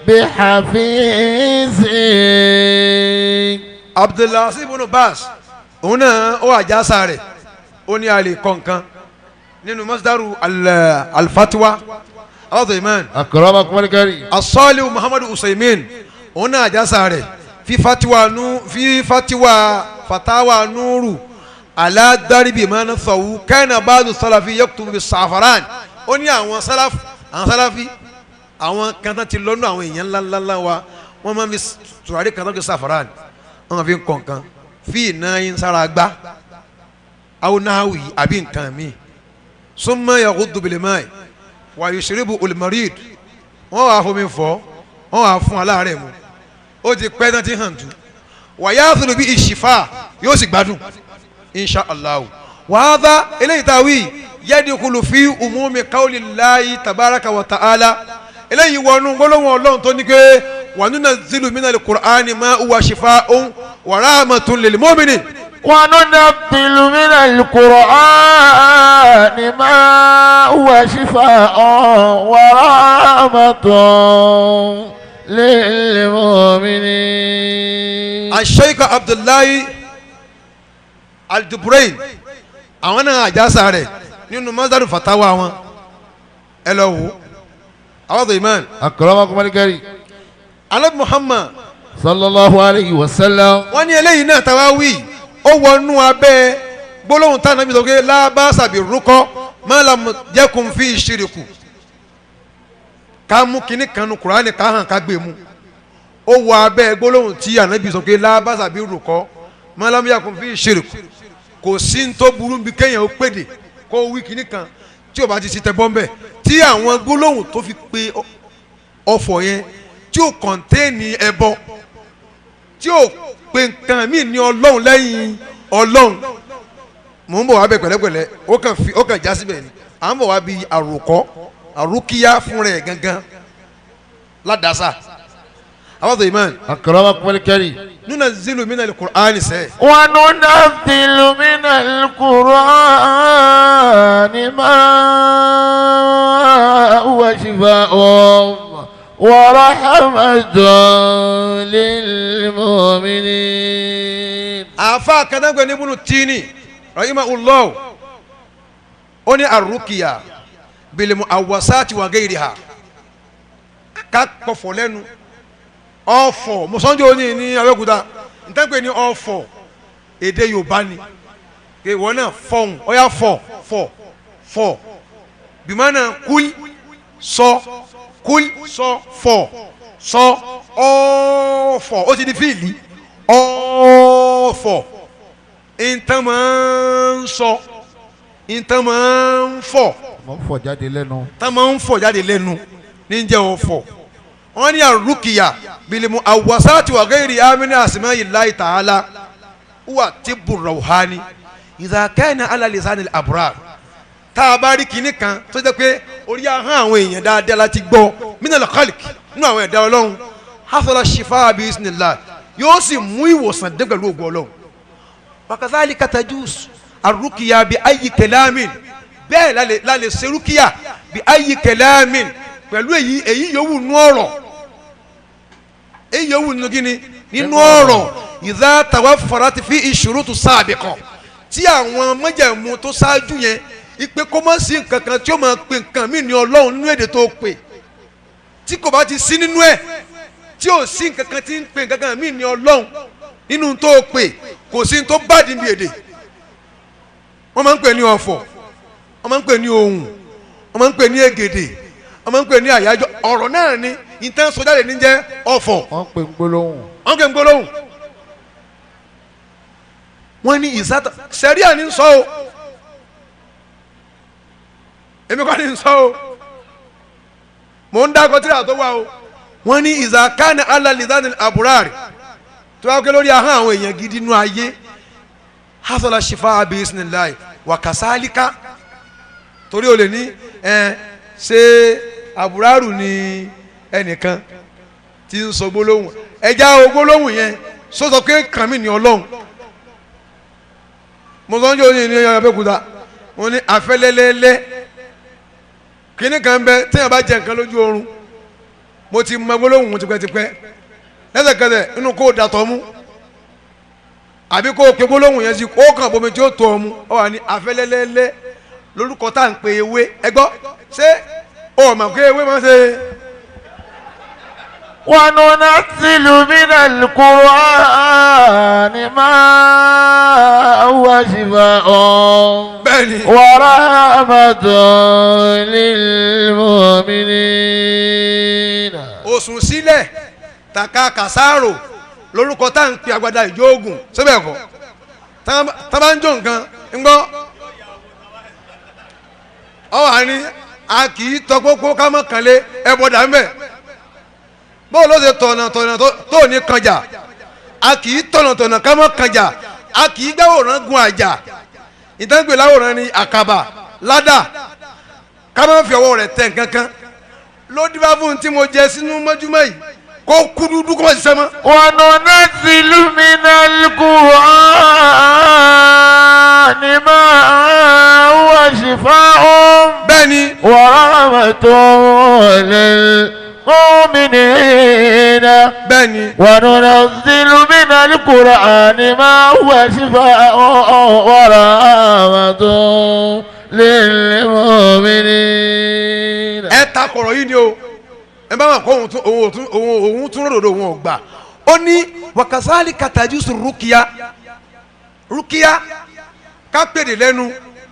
بحفيظ. Abdulaziz ibn Baz òun náà ó àjàsà rẹ̀, ó ní àlè kọ̀ọ̀kan nínú masdaru al-fatwa alátọ̀ iman. أكرمكم الكريم. Asọ́lẹ̀ Muhammadu Usaimin òun náà àjàsà rẹ̀ fi fatiwa nu fi fatiwa fatawa nuru aládàríbi máa ń sọ̀wù kẹ́nà báàdù sálàfi yakutubu bi sàfàràn. Ó ní àwọn sálàfi, àwọn sálàfi, àwọn kan tán ti lọ́nà, àwọn èèyàn ńláńláńlá wa, wọ́n máa ń fi tùràrí kan tán kí sàfàràn, wọ́n máa fi ń kọ̀ọ̀kan fi iná yín sára gbá aw náwì àbí nǹkan mi summa yaghuddu bil ma'i wa yushribu al marid. Wọ́n wàá fomi fọ́, wọ́n wàá fún aláàárẹ̀ mu. Ó ti pẹ́ náà ti hàn jù wàyà àtúndò bí ìṣìfà yóò sì gbádùn insha allah. Wàhálà eléyìí tá a wí yadkhulu fi umumi qawlillahi tabaraka wa ta'ala, eléyìí wọnú gbólóhùn Ọlọ́run tó ní pé wa nunazzilu minal qur'ani ma huwa shifa'un wa rahmatun lil mu'minin. وننزل من القرآن ما هو شفاء ورحمة للمؤمنين. Asheik Abdullahi Aldubrain àwọn náà àjàsà rẹ̀ nínú masdaru fatawa wọn, ẹ lọ wò àwọn tó iman. أكرمكم الكريم. Alẹ́ Muhammad صلى الله عليه وسلم. Wọ́n ní eléyìí náà táwa wí ó wọnú abẹ́ gbólóhùn táwọn nàbí sọ pé lábàṣàbí rúkọ mọ́làmù jẹ́kùn fi ìṣirìkù, ká mú kinní kan nu Kùránì ká hàn ká gbé mu. Ó wọ abẹ́ gbólóhùn tí ànábì sọ pé lábàṣàbí rúkọ mọ́làmù jẹ́kùn fi ìṣirìkù. Kò sí ní tó burú bí kéèyàn ó pèdè kó wí kinní kan tí ò bá ti ṣe tẹ bọ́m̀bẹ̀ tí àwọn gbólóhùn tó fi pe ọ̀fọ̀ yẹn tí ò kọ̀ǹtéènì ẹbọ, tí ò pe nǹkan míì ní Ọlọ́run lẹ́yìn Ọlọ́run. Mò ń bọ̀ wá bẹ̀ pẹ̀lẹ́pẹ̀lẹ́, ó kàn fi ó kàn já síbẹ̀ ni. À ń bọ̀ wá bí àròkọ́ àròkíyá fún rẹ̀ gangan ládàásà àwọn tó imán. أكرمكم الكريم. Nínú zilu mina al-Qur'ani sẹ́. وننزل من القرآن ما هو شفاء ورحمة للمؤمنين. Àfa kanágbé ní ibùnú tíní rahimahullah, ó ní àrùkìyà bilimu awasati wa gairiha, ká pọ̀fọ̀ lẹ́nu ọ̀fọ̀ mọ̀sánjó ní Abẹ́òkúta ntẹ́gbẹ́ ní ọ̀fọ̀ èdè Yorùbá ni pé ìwọ náà fọ̀hún ọ̀yà fọ̀ fọ̀ fọ̀ bìmọ̀nà kúl sọ kúl sọ fọ̀ sọ ọ̀fọ̀, ó ti di fíìlì ọ̀fọ̀ ntẹ́ máa ń sọ ntẹ́ máa ń fọ̀. Mo ń fọ̀ jáde lẹ́nu. Tá máa ń fọ̀ jáde lẹ́nu ní jẹ́ ọ̀fọ̀. Wọ́n ní àrùkìyà bilimu awasati wa gairi amina asimayi layi ta'ala wa tibu rawhani idha kana ala lisani abrar. Tá a bá rí kinní kan tó jẹ́ pé orí ahọ́n àwọn èèyàn dáadáa láti gbọ́ minal khaliq nínú àwọn ẹ̀dá Ọlọ́run, hasala shifa bi isnillah, yóò sì mú ìwòsàn dé pẹ̀lú ògo Ọlọ́run. Wakazalika tajus arrukiya bi ayi kẹlẹ́min, bẹ́ẹ̀ lálẹ́ ṣe rúkìá bi ayi kẹlẹ́min pẹ̀lú èyí yòówù nú ọ̀rọ̀, èyí yòówù nínú kíni nínú ọ̀rọ̀, idha tawaffarat fi shurutu sabiqa, tí àwọn májẹ̀mú tó ṣáájú yẹn ipe kó má sí nǹkan kan tí ó máa pe nǹkan mí ní Ọlọ́run nínú èdè tó pè, tí kò bá ti sí nínú ẹ̀, tí ò sí nǹkan kan tí ń pe nǹkan kan mí ní Ọlọ́run nínú tó pè, kò sí tó bá dìbì èdè. Wọ́n máa ń pè ní ọ̀fọ̀, wọ́n máa ń pè ní ohùn, wọ́n máa ń pè ní ègèdè, wọ́n máa ń pè ní àyájọ́. Ọ̀rọ̀ náà ni ìtàn sọjáde ní jẹ́ ọ̀fọ̀. Wọ́n pè ń gbólóhùn. Wọ́n pè ń gbólóhùn. Wọ́n ní ìsátà sẹ́ríà ní sọ o, èmi kọ́ ní sọ o, mò ń dákọ̀ tíra tó wà o. Wọ́n ní ìzàkánì alalizani aburari tó bá ké lórí ahọ́n àwọn èèyàn gidi nú ayé, hasola shifa abi isnilayi wà kàsálíkà, torí o lè ní ẹ ṣe aburaru ni ẹnìkan tí ń sọ gbólóhùn ẹja o gbólóhùn yẹn sọsọ pé kàn mí ní Ọlọ́run. Mo sọ ń jẹ́ òní ní Abẹ́òkúta, mo ní afẹ́lẹ́lẹ́lẹ́ kínní kan bẹ téèyàn bá jẹ nǹkan lójú oorun. Mo ti mọ gbólóhùn tipẹ́tipẹ́. Lẹ́sẹ̀kẹsẹ̀ inú kó dàtọ̀ mú àbí kó o pe gbólóhùn yẹn sí kó kàn bomi tí ó tó ọ mu. Ọ wà ní afẹ́lẹ́lẹ́lẹ́ lórúkọ tá à ń pe ewé. Ẹ gbọ́, ṣé o mọ̀ pé ewé máa ń ṣe. وننزل من القرآن ما هو شفاء Bẹ́ẹ̀ni. ورحمة للمؤمنين. Òsùn sílẹ̀ tàka kàsáàrò lórúkọ tá à ń pe agbada ìjóògùn síbẹ̀ kọ́ tá bá ń jó nǹkan ń gbọ́. Ọ wà ní a kì í tọpọ́pọ́ ká mọ́ kànlé ẹ bọ̀dà ń bẹ̀. Bó ló ṣe tọ̀nà tọ̀nà tó ní kànjà? A kì í tọ̀nà tọ̀nà ká mọ́ kànjà. A kì í gbàwòrán gun àjà. Ìtàgbé láwòrán ni àkàbà ládà ká má fi ọwọ́ rẹ̀ tẹ̀ nǹkan kan. Ló díbá fún un tí mo jẹ sínú mọ́júmọ́ yìí kó kú dúdú kó má ṣiṣẹ́ mọ́. وننزل من القرآن ما هو شفاء Bẹ́ẹ̀ni. ورحمة للمؤمنين. Bẹ́ẹ̀ni. وننزل من القرآن ما هو شفاء ورحمة للمؤمنين. Ẹ ta kọ̀rọ̀ yìí ni o. Ẹ bá wọn kọ òun tún òun tún òun tún ròdòdó òun ò gbà. Ó ní wàkàsáàlì kàtàjúsù rúkìá rúkìá ká pèdè lẹ́nu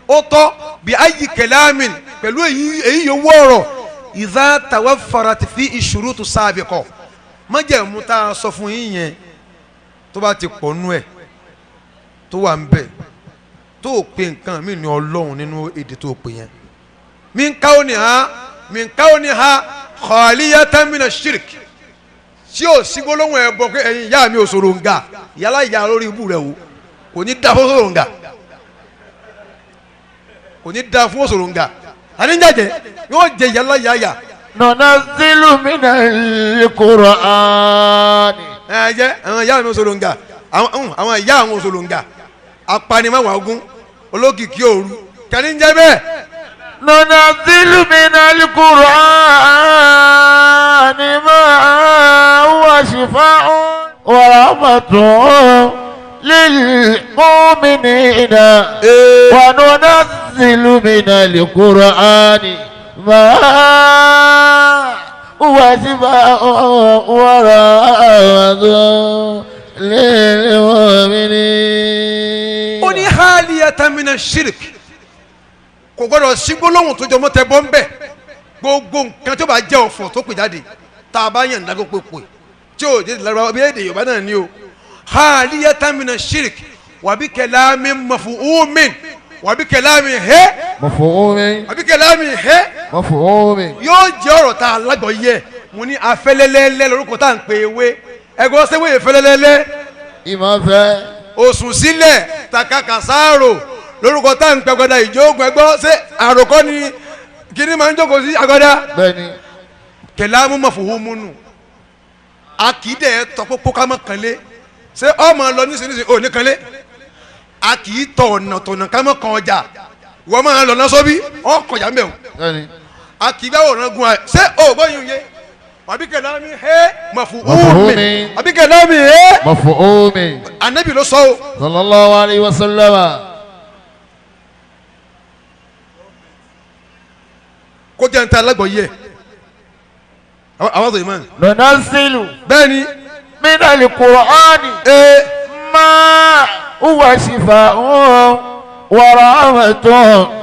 ó tọ́ bí ayé kẹlámin pẹ̀lú èyí yòówó ọ̀rọ̀ ìdá tàwa farati fi ìṣòro tó sáàbì kọ. Májẹ̀mú tá a sọ fún yín yẹn tó bá ti pọ̀ nú ẹ̀ tó wà ń bẹ̀ tó o pe nǹkan mí ní Ọlọ́run nínú èdè tó o pè yẹn. Min kauniha min kauniha khaliyatan mina shirk, tí o sí gbólóhùn ẹ bọ pé ẹ̀yin ìyá mi ò sòrò ń ga ìyálà ìyá lórí ibú rẹ o, kò ní da fún sòrò ń ga, kò ní da fún sòrò ń ga, àní ń jàjẹ yóò jẹ ìyálà ìyá yà. ننزل من القرآن. Ẹ jẹ àwọn ìyá mi ò sòrò ń ga, àwọn ìyá àwọn ò sòrò ń ga, apanimáwàgún olókìkí òru kẹ́ni ń jẹ́ bẹ́ẹ̀. ننزل من القرآن ما هو شفاء ورحمة للمؤمنين. وننزل من القرآن ما هو شفاء ورحمة للمؤمنين. Ó ní haliyatan mina shirk, kò gbọdọ̀ sí gbólóhùn tó jọmọ́ tẹ bọ́ ń bẹ̀. Gbogbo nǹkan tó bá jẹ́ ọ̀fọ̀ tó pè jáde tá a bá yàn dágó pé pè tí ò dé Lárúbáwá bí èdè Yorùbá náà ní o. Haliyatan mina shirk wàbí kẹlámi mafuhumin wàbí kẹlámi hẹ́ مفهوم. Wàbí kẹlámi hẹ́. مفهوم. Yóò jẹ́ ọ̀rọ̀ tá a lágbọ̀ yẹ. Mo ní afẹ́lẹ́lẹ́lẹ́ lórúkọ tá à ń pè ewé ẹgbẹ́ sẹ́wé ìfẹ́lẹ́lẹ́lẹ́. Ìmọ̀ fẹ́. Òsùn sílẹ̀ takakasáàrò lórúkọ tá à ń pè agbada ìjókòó. Ẹgbọ́ ṣé àròkọ ni kíní máa ń jókòó sí agbada. Bẹ́ẹ̀ni. Kẹlẹ́ amúmọ̀fòwòmùnù a kì í dẹ̀ tọ́ pópó ká mọ̀ kànlé. Ṣé ọmọ lọ nísinsìnyí ò ní kànlé? A kì í tọ̀ ọ̀nà tọ̀nà ká mọ̀ kàn ọjà. Ìwọ máa lọ náà sọ́bí ọkọ̀jà ń bẹ̀ wọ́n. Bẹ́ẹ̀ni. A kì í gbáwò rán gun ẹ. Ṣé o gbọ́ yín yé àbí kẹlẹ́ mi hẹ́ mọ̀fòwòmì Mọ̀fòwòmì. àbí kẹlẹ́ mi hẹ́. مفهوم. Anabi ló sọ o. صلى الله عليه وسلم. Kó jẹ́ n ta alágbọ̀ yẹ àwọn tó yìí mọ̀. ننزل Bẹ́ẹ̀ni. من القرآن Ee. ما هو شفاء ورحمة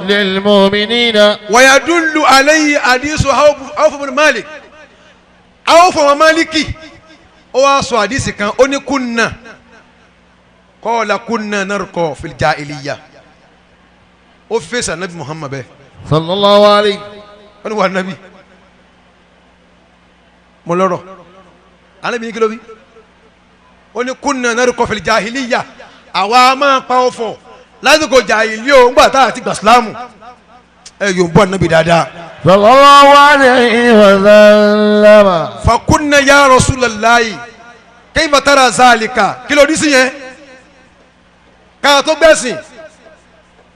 للمؤمنين. Wàyàdúlù aleyhi àdìsù Awf bin Malik, Awf ọmọ Maliki, ó wá sọ àdìsì kan. Ó ní kunna qala kunna narqa fil jahiliya. Ó fèsì anabi Muhammad bẹ́ẹ̀. صلى الله عليه. Ó ní wà nabi mo lọ́rọ̀ anabi yín kí ló bí. Ó ní kunna narqa fil jahiliya, àwa máa pa ọ̀fọ̀ lásìkò jàhílì o ńgbà tá a ti gbà sílámù. Ẹ yóò bọ́ anabi dáadáa. صلى الله عليه وسلم. Fakunna ya Rasulallahi kayfa tara zalika, kí ló dí sí yẹn ká tó gbẹ̀sìn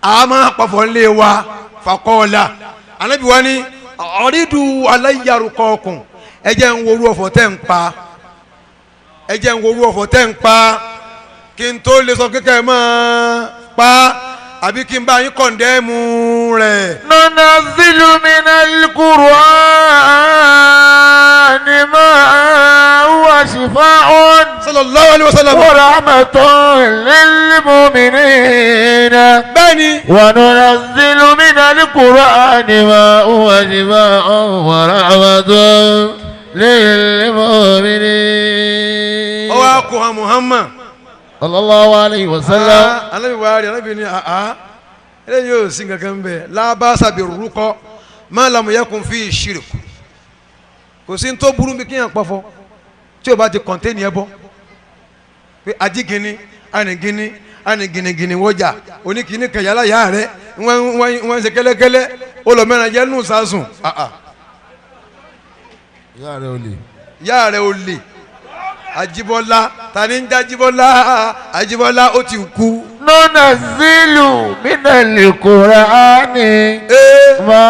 a máa pàfọ́ ńlẹ̀ wa. Fakọ́ọ̀la anabi wa ni ọ̀rídù aláyàrúkọ̀ọ̀kùn. Ẹ jẹ́ ń worú ọ̀fọ̀ tẹ́ ń pa, ẹ jẹ́ ń worú ọ̀fọ̀ tẹ́ ń pa kí n tó lè sọ kékeré mọ́ pa àbí kí n bá yín kọ̀ǹdẹ́mù rẹ̀. ننزل من القرآن ما هو شفاء sallallahu alayhi wa sallam. ورحمة للمؤمنين. Bẹ́ẹ̀ni. وننزل من القرآن ما هو شفاء ورحمة للمؤمنين. Ó wá kó hàn Muhammad. صلى الله عليه وسلم. Anabi wa rí anabi ní àá eléyìí yóò sí nǹkan bẹ́ẹ̀ lábàṣà bí rúkọ má lamu yakun fi ṣírìkù. Kò sí tó burú bí kíyàn pọ̀fọ̀ tí o bá ti kọ̀ntẹ́nì ẹ bọ́ pé ajígini anigini aniginigini wọjà oníkìní kan yàrá yà rẹ wọ́n ń ṣe kẹ́lẹ́kẹ́lẹ́ olùmẹ́ràn jẹ́ nù sásùn. Ìyá rẹ̀ ò lè. Ìyá rẹ̀ ò lè. Àjíbọ́lá tani ń jẹ́ Àjíbọ́lá? Àjíbọ́lá ó ti kú. ننزل من القرآن ما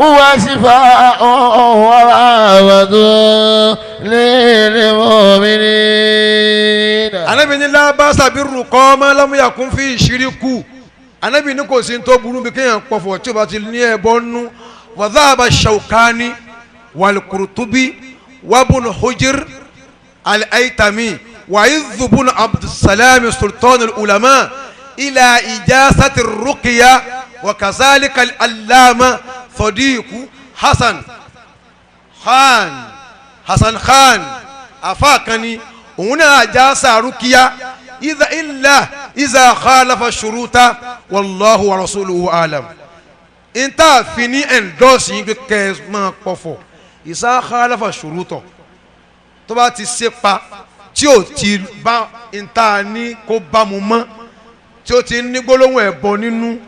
هو شفاء ورحمة للمؤمنين. Ànábì ní lábàṣà bí rúkọ́ máa lámúyàkún fi ìṣiríkù. Ànábì ní kò sí tó burú bí kéèyàn pọ̀fọ̀ tí o bá ti ní ẹbọ nú. Wàdáàbà Shawkani wal-Qurtubi wabun Hujr al-Aytami وعز بن عبد السلام سلطان العلماء إلى إجازة الرقية وكذلك العلامة صديق حسن خان حسن خان أفاكني هنا أجاز رقية إذا إلا إذا خالف الشروط والله ورسوله أعلم. انت فيني endorse yín pé kẹ́ ẹ máa pọ̀fọ̀ إذا خالف الشروط tó bá ti ṣe pa tí o ti bá nta ní kó bá mu mọ́ tí o ti ní gbólóhùn ẹ̀bọ nínú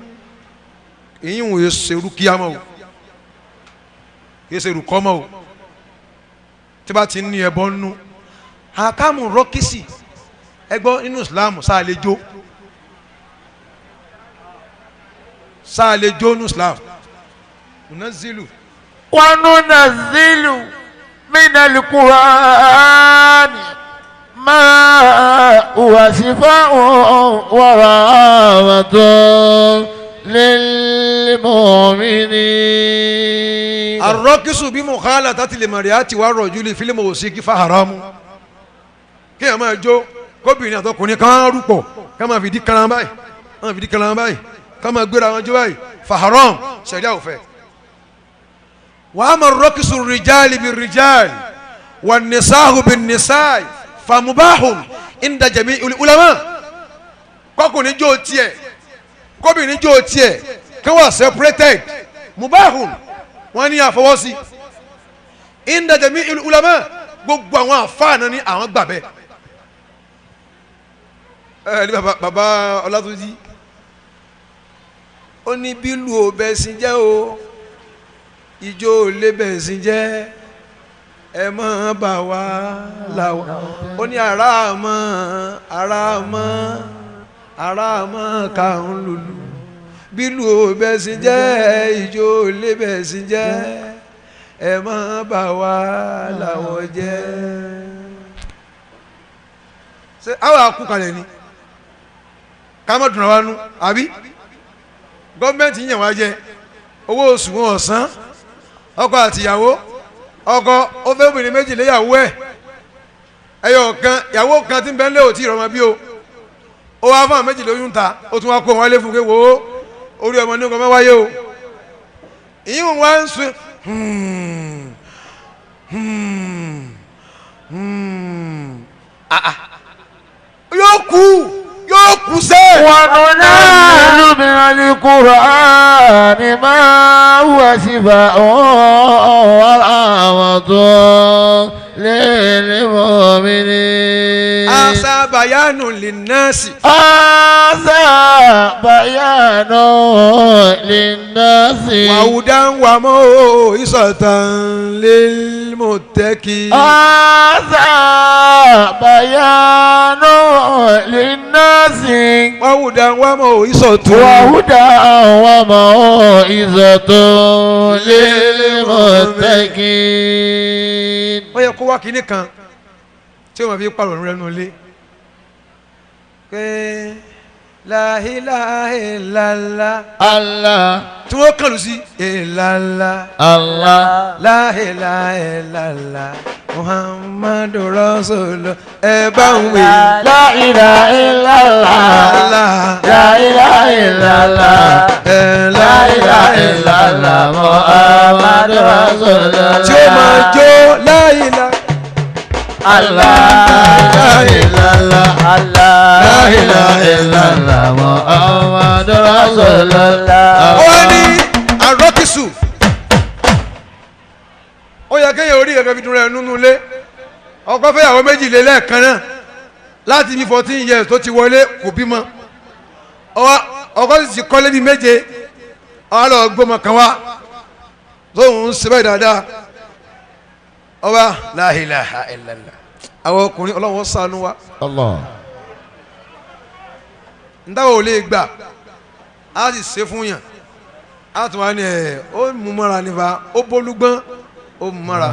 èyí ń wòye ṣe rúkìá mọ́ o kìí ṣe rúkọ́ mọ́ o tí bá ti ní ẹ̀bọ nínú. Àkàmù rọ́kìsì ẹgbọ́ nínú Islam sáà lè jó, sáà lè jó nínú Islam. Munazilu. Wa nunazilu minal Qur'ani ما هو شفاء ورحمة للمؤمنين. الرقص بمخالطة المرأة والرجل في الموسيقى فحرام. Kí ẹ máa jó kóbìnrin àtọkùnrin kan rúpọ̀ ká máa fìdí kan báyìí, máa fìdí kan báyìí, ká máa gbéra wọn jó báyìí فحرام, ṣẹ̀ríà ò fẹ́. وأما الرقص الرجال بالرجال والنساء بالنساء famubahun inda jami ulama. Kọkùnrin jó tiẹ̀ kóbìnrin jó tiẹ̀ kí wọ́n separated mubahun, wọ́n ní àfọwọ́sí inda jami ulama. Gbogbo àwọn àfáàná ní àwọn gbà bẹ́ẹ̀. Ẹ ní bàbá Ọlátúnjí ó ní bílù ò bẹ́ẹ̀ sí jẹ́ o, ìjó ò lè bẹ́ẹ̀ sí jẹ́, ẹ mọ̀ bá wa là wá. Ó ní aráàmọ́ aráàmọ́ aráàmọ́ ká ń lùlù bílù ò bẹ́ẹ̀ sí jẹ́, ìjó ò lè bẹ́ẹ̀ sí jẹ́, ẹ mọ̀ bá wa làwọ̀ jẹ́. Ṣé àwọn àkúkalẹ̀ ni ká má dùn wa nú àbí gọ́ọ̀mẹ̀ntì yàn wá jẹ owó oṣù wọn ọ̀sán ọkọ àtìyàwó ọkọ ó fẹ́ obìnrin méjì léyàwó ẹ̀ ẹyọ kan ìyàwó kan tí ń bẹ ń lé òtí ìrọmọ bí o ó wá fún àwọn méjì lóyún ta ó tún wá kó wọn lé fún pé wò ó orí ọmọ ní ọkọ mẹ́wáyé o ìyíwọ̀n wá ń sun yóò kú yóò kú sẹ́ẹ̀. وننزل من القرآن ما هو شفاء ورحمة للمؤمنين. A sábà bayanu linnasi. هذا بيان للناس. وهدى وموعظة للمتقين. هذا بيان للناس. وهدى وموعظة. وهدى وموعظة للمتقين. Ó yẹ kó wá kinní kan tí ó máa fi pàrọ̀ rẹ̀ nù lé pé la ilaha illallah. الله. Tí wọ́n kàn lù sí illallah. الله. La ilaha illallah Muhammadu Rasulullah, ẹ bá ń wí. لا إله إلا الله. Allah. لا إله إلا الله. Ẹ لا إله إلا الله محمد رسول الله. Tí ó máa jó la ilaha. الله. لا إله إلا الله. لا إله إلا الله محمد رسول الله. Ó wá ní àrọ́kìsù, ó yẹ kéèyàn orí ẹ̀kẹ́ fi dùn rẹ̀ nínú ilé. Ọkọ fẹ́yàwó méjì lé lẹ́ẹ̀kan náà láti bí 14 years tó ti wọlé, kò bímọ. Ọkọ sì ti kọ́lé bíi méje. Ọwọ́ lọ gbọ́mọ kan wá tóun ń ṣe báyìí dáadáa. Ọba la ilaha illallah, àwọn ọkùnrin, Ọlọ́run ṣàánú wa. Allah. Ntàwọn ò lè gbà á sì ṣe fún yàn, á tún wá ní ẹ ó mú mọ́ra nípa ó bólúgbọ́n, ó mú mọ́ra.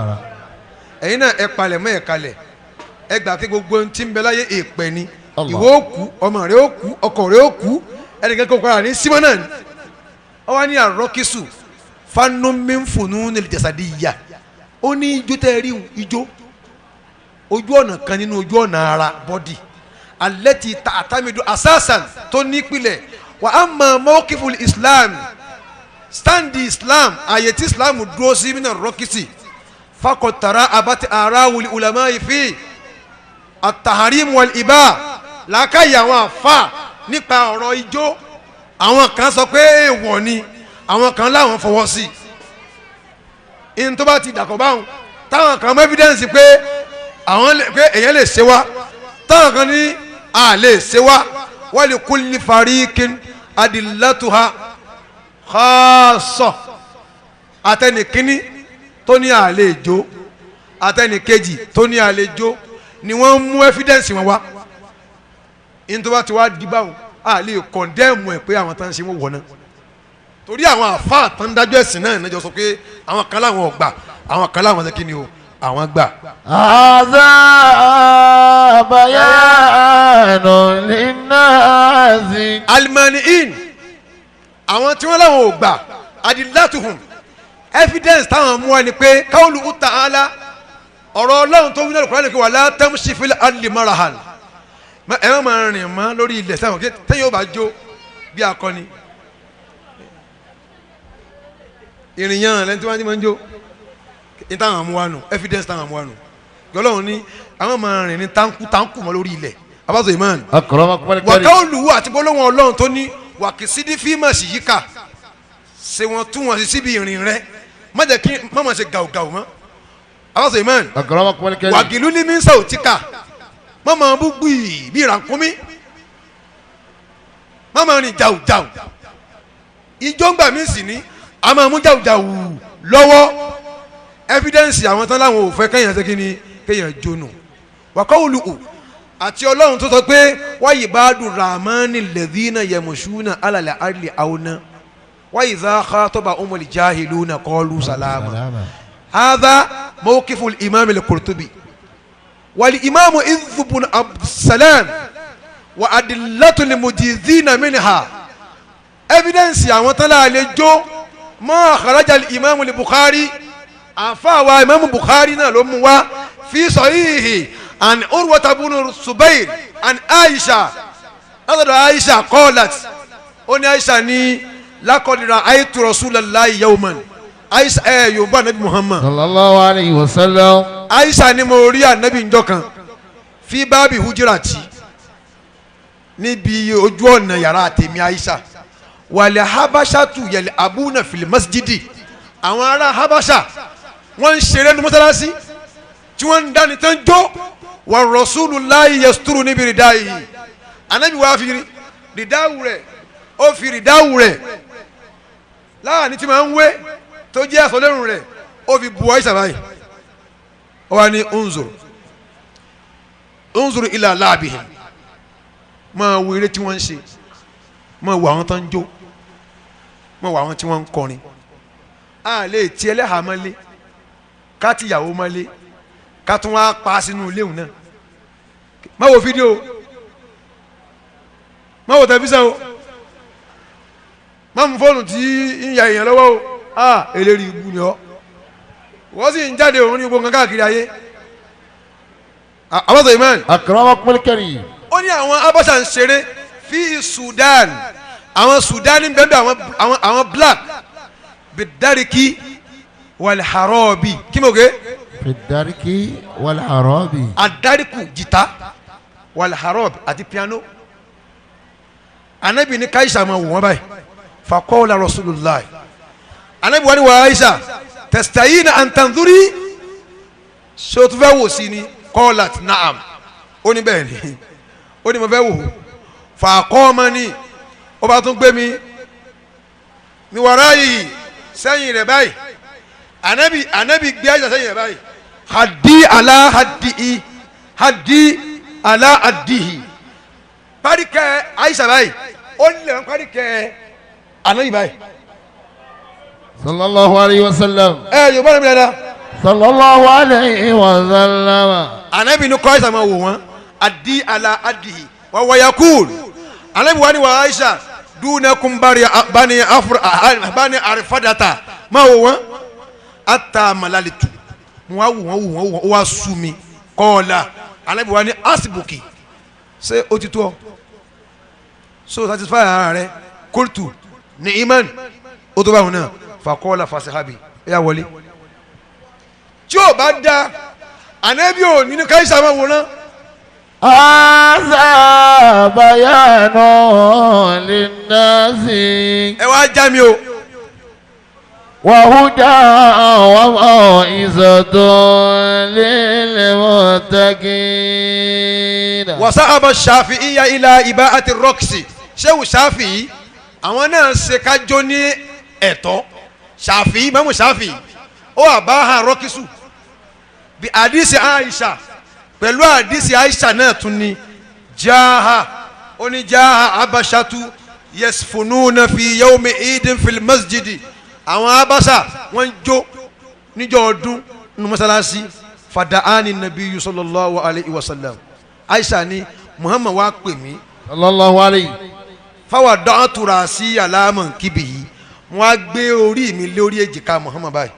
Ẹ̀yin náà, ẹ palẹ̀ mọ́ ẹ̀ kalẹ̀, ẹ gbà kí gbogbo ohun tí ń bẹ láyé èèpẹ̀ ni. Allah. Ìwọ ó kú, ọmọ rẹ ó kú, ọkọ rẹ ó kú, ẹnìkan kó padà ní símọ́ náà ni. Ọ wá ní àrọ́kísù fanuminfunu nílìjẹsàdíyà. Ó ní ijó tẹ́ ẹ rí ijó, ojú ọ̀nà kan nínú ojú ọ̀nà ara body alẹ́ ti ta àtàmìdù asasan tó nípìlẹ̀. Wà á mọ mọ́kìfù Islam, stand Islam, àyè tí Islam dúró sí mí rọ́kìsì fakọtara abati arawuli ulama ifi ataharim wal ibà. Làákàyè àwọn àfa nípa ọ̀rọ̀ ijó, àwọn kan sọ pé èèwọ̀ ni, àwọn kan láwọn fọwọ́ sí i. Ní tó bá ti dàkọ̀ báwọn, táwọn kan mọ evidence pé àwọn lè pé èèyàn lè ṣe wá, táwọn kan ní a lè ṣe wá. Wali kulli fariqin adillatuha khassa. Àtẹnìkíní tó ní a lè jó, àtẹnìkejì tó ní a lè jó, ni wọ́n mú evidence wọn wá. Ní tó bá ti wá di báwọn, a lè condemn ẹ̀ pé àwọn tó ń ṣe wọ́n wọ̀ náà, torí àwọn àfáà tó ń dájọ́ ẹ̀sìn náà níjọ sọ pé àwọn kan láwọn ò gbà, àwọn kan láwọn ṣe kí ni o, àwọn gbà. هذا بيان للناس. Alimaniin, àwọn tí wọ́n láwọn ò gbà, adillatuhum, evidence táwọn mú wa ni pé qawluhu ta'ala, ọ̀rọ̀ Ọlọ́run tó wí náà Kùránì kí wala tamshi fil ardi marahan, ẹ má máa rìn mọ́ lórí ilẹ̀ sáwọn kí tẹ́yìn ó bá jó bí akọni ìrìnyàn lẹ́ni tí wọ́n ti máa ń jó ní. Táwọn mú wa nù, evidence táwọn mú wa nù. Ọlọ́run ní àwọn máa rìn ní táǹkù táǹkù mọ́ lórí ilẹ̀ abáṣọ imán. أكرمكم الكريم. Wàkàolùwò àti gbólóhùn Ọlọ́run tó ní wàkìsídìí fíìmọ̀ sí yíká, ṣe wọn tún wọn sí síbi ìrìn rẹ, má jẹ́ kí má má ṣe gàùgàù mọ́ abáṣọ imán. أكرمكم الكريم. Wàgìlú ní mísà òtíkà, má máa bú gbìyì bí ìrànkúnmí, má máa rìn jàùjàù. Ijó ń gbà mí sì ní a máa mú jàùjàù lọ́wọ́. Evidence àwọn tán láwọn ò fẹ́ kéèyàn ṣe kí ni, kéèyàn jónù. Wàkọ́wùlù àti Ọlọ́run tó sọ pé wáyé bá dùn ramani lẹ́dínà yẹmùsùnà alàlẹ́ àlẹ́ àwọn wáyé záà tọ́ba ọmọlì jahiluna qalu salama. هذا موقف الإمام القرطبي والإمام إذ بن عبد السلام وأدلة المجيزين منها. Evidence àwọn tán láàlẹ́ jó ما خرج الإمام البخاري، àfàwà Imam Bukhari náà ló mú wá في صحيحه عن عروة بن الزبير عن Aisha, látọ̀dọ̀ Aisha, قالت, ó ní Aisha ní لقد رأيت رسول الله يوما. Aisha ẹ yorùbá anabi Muhammad. صلى الله عليه وسلم. Aisha ni mo rí anabi njọ́ kan في باب حجرتي, níbi ojú ọ̀nà yàrá tèmi Aisha. والحبشة يلعبون في المسجد, àwọn ará Habasha wọ́n ń ṣeré ní mọ́sálásí tí wọ́n ń dáni tán jó. Wa rasulullahi yasturu níbi rìdáyìí. Anabi wa fi rìdáwù rẹ̀, ó fi rìdáwù rẹ̀ láàrin tí máa ń wé tó jẹ́ àsọlẹ́rùn rẹ̀, ó fi bu Aisha báyìí. Ó wá ní unzur unzur ila láàbìhìn, máa wo eré tí wọ́n ń ṣe, máa wo àwọn tó ń jó, máa wo àwọn tí wọ́n ń kọrin. A lè ti ẹlẹ́hàá mọ́lé, ká ti ìyàwó mọ́lé, ká tún wá pa sínú ilé òun náà. Má wo fídíò, má wo tẹlifíṣàn o, má mú fóònù tí ń ya èèyàn lọ́wọ́ o. A eléyìí ibu ni ọ, wọ́n sì ń jáde òun ní gbogbo nǹkan káàkiri ayé. Abọ́sọ̀ Iman. Akramakumul karim. Ó ní àwọn Abọ́sà ń ṣeré fi Sudan, àwọn Sudan bẹ́ẹ̀ bẹ́ẹ̀, àwọn black bidariki walharobi, kí mo gé. Fidariki walharobi. Adariku jita, walharobi àti piano. Anabi ní káyísà máa wò wọ́n báyìí. Fakọ́ọ̀lá Rasulullah, anabi wani wa Aisha tastayina an tanzuri, ṣé o tún fẹ́ wò sí ni? Qalat na'am, ó ní bẹ́ẹ̀ ni, ó ní mo fẹ́ wò. Fàkọ́ọ́mọ ni ó bá tún gbé mi ní wàrà yìí sẹ́yìn rẹ̀ báyìí. Anabi gbé Aisha sẹ́yìn rẹ̀ báyìí, hadi ala hadi, hadi ala hadihi, parikẹ́ Aisha báyìí, ó lè wọ́n parikẹ́ anabi báyìí. Sallallahu alayhi wa sallam. Ẹ yorùbá rẹ mi dada. Sallallahu alayhi wa sallam. Anabi ní kọ́ Aisha máa wò wọ́n, adi ala adihi wa wayakul. Anabi wa ni wa Aisha dunakum bani afra bani arifadata, máa wò wọ́n ata malalitu, mo wá wò wọ́n wò wọ́n wò wọ́n, ó wá sú mi. Kọ́ọ̀la anabi wa ni asibuki, ṣé o ti tó ọ, so satisfy ara rẹ? Kultu ni iman, o tó bá wọn náà. Fakọ́ọ̀la fasihabi, ẹ yà wọlé. Tí o bá da anabi ò nínú káyísà máa wò náà. Hadha bayanu linnasi. Ẹ wá já mi o. Wa huda wa mau'izatun lil muttaqin. Wasahaba shafi'iya ila iba'ati rọ́ọ̀kì. Sehu Shafi'i, àwọn náà ṣe kájọ ní ẹ̀tọ́. Shafi'i, Imamu Shafi'i, ó wà bá hàn rọ́kìsù bí àdìsí Aisha, pẹ̀lú àdìsí Aisha náà tún ní jaha, ó ní jaha abashatu yasfununa fi yawmi idin fil masjidi. Àwọn abasa wọ́n jó níjọ́ ọdún nínú mọ́sálásí. Fadaani nabiyyu sallallahu alayhi wa sallam. Aisha ni Muhammad wá pè mí. Sallallahu alayhi. Fáwọn dọ́tura sí aláàmọ̀ kíbi yìí, wọ́n á gbé orí mi lórí èjìká Muhammad báyìí.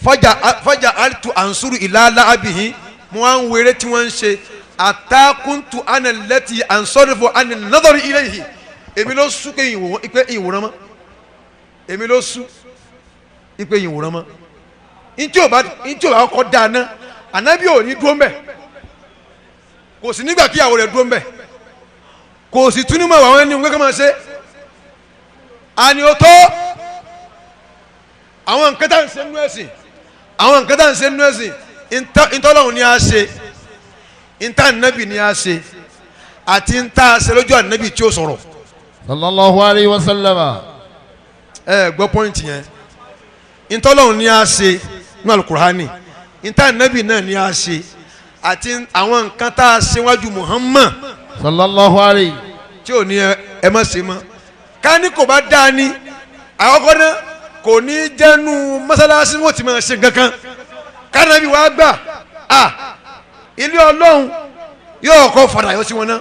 Fọjà alitu ansuru ìlàlá abihin, mo wá ń wéré tí wọ́n ń ṣe àtàkùntù ànàlẹ́tì ansọ́rìfọ̀ ànàlọ́dọ̀rì ilé yìí. Èmi ló sú pé ìwòran mọ́, èmi ló sú pé ìwòran mọ́. Ntí ò bá kọ́ dáná, ànábì ò ní dúró mbẹ́, kò sí nígbà kíyàwó rẹ̀ dúró mbẹ́, kò sì tún ní mọ̀ àwọn ẹni nǹkan máa ṣe àní o tó. Àwọn nǹkan tá à ń ṣe nínú ẹ̀sìn, àwọn nǹkan tá à ń ṣe nínú ẹ̀sìn, ntọ́lọ́hún ni a ṣe, ntá ànábì ni a ṣe, àti ntá ṣe lójú ànábì tí ó sọ̀rọ̀. Sallallahu alayhi wa sallam. Ẹ gbọ́ point yẹn. Ntọ́lọ́hún ni a ṣe ní alukur'ani, ntá ànábì náà ni a ṣe, àti àwọn nǹkan tá a ṣe wájú Muhammad. Sallallahu alayhi. Tí ò ní ẹ má ṣe mọ́. Ká ní kò bá dáa ní àkọ́kọ́ náà, kò ní jẹ́nu mọ́sálásí wọ́n ti máa ṣe nǹkan kan. Kánábì wàá gbà à ilé Ọlọ́run yóò kọ́ fàdà yọ sí wọn náà,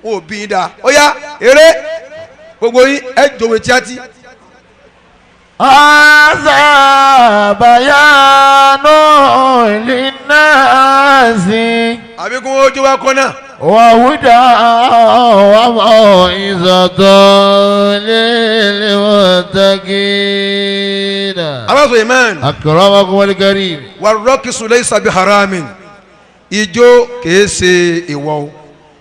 wọn ò bí yín dáa. Ó yá, eré gbogbo yín, ẹ jòwé tíátí. Hadha bayanu linnasi. Àbí kí wọ́n jó wá kọ́ náà. Wa huda wa mau'izatun lil muttaqin. Abáṣọ Iman. Akramakumul karim. Wàrọ́kìsù laysa bi haramin, ijó kìí ṣe ìwọ o.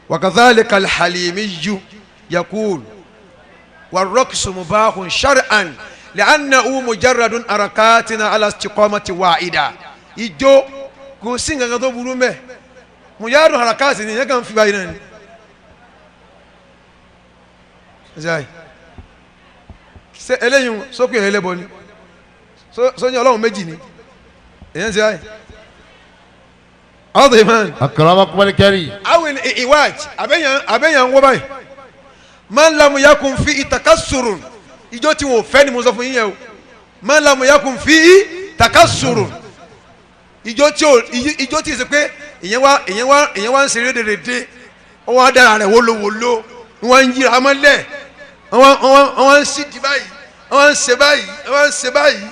Wakadhalika alhalimiyu yakul warọ́kìsù mubahun shar'an li'annahu mujarradun arakatina ala istiqamati wa'ida. Ijó Kò sí nǹkan kan tó burú mbẹ. Mùyáàdùn harakasi ni ìyẹn kàn fi báyìí náà ni. Ṣe eléyìí sókè ẹlẹ́bọ ni sóyún ọlọ́run méjì ni èyàn ṣe ayé. Àwọn ìmọ̀ Akramakumul karim. àwọn ìwáj àbẹ̀yàn ń wọ́ báyìí. Man lam yakun fi takassurun, ìjọ tí wọn ò fẹ́ ni mo sọ fún yín yẹn o. Man lam yakun fi takassurun, ìjọ tí o ìjọ tí ì ṣe pé ìyẹn wá ń ṣeré dédédé, wọ́n wá dára rẹ̀ wólówóló, wọ́n ń yíra mọ́lẹ̀, wọ́n ń sì di báyìí, wọ́n ń ṣe báyìí, wọ́n ń ṣe báyìí.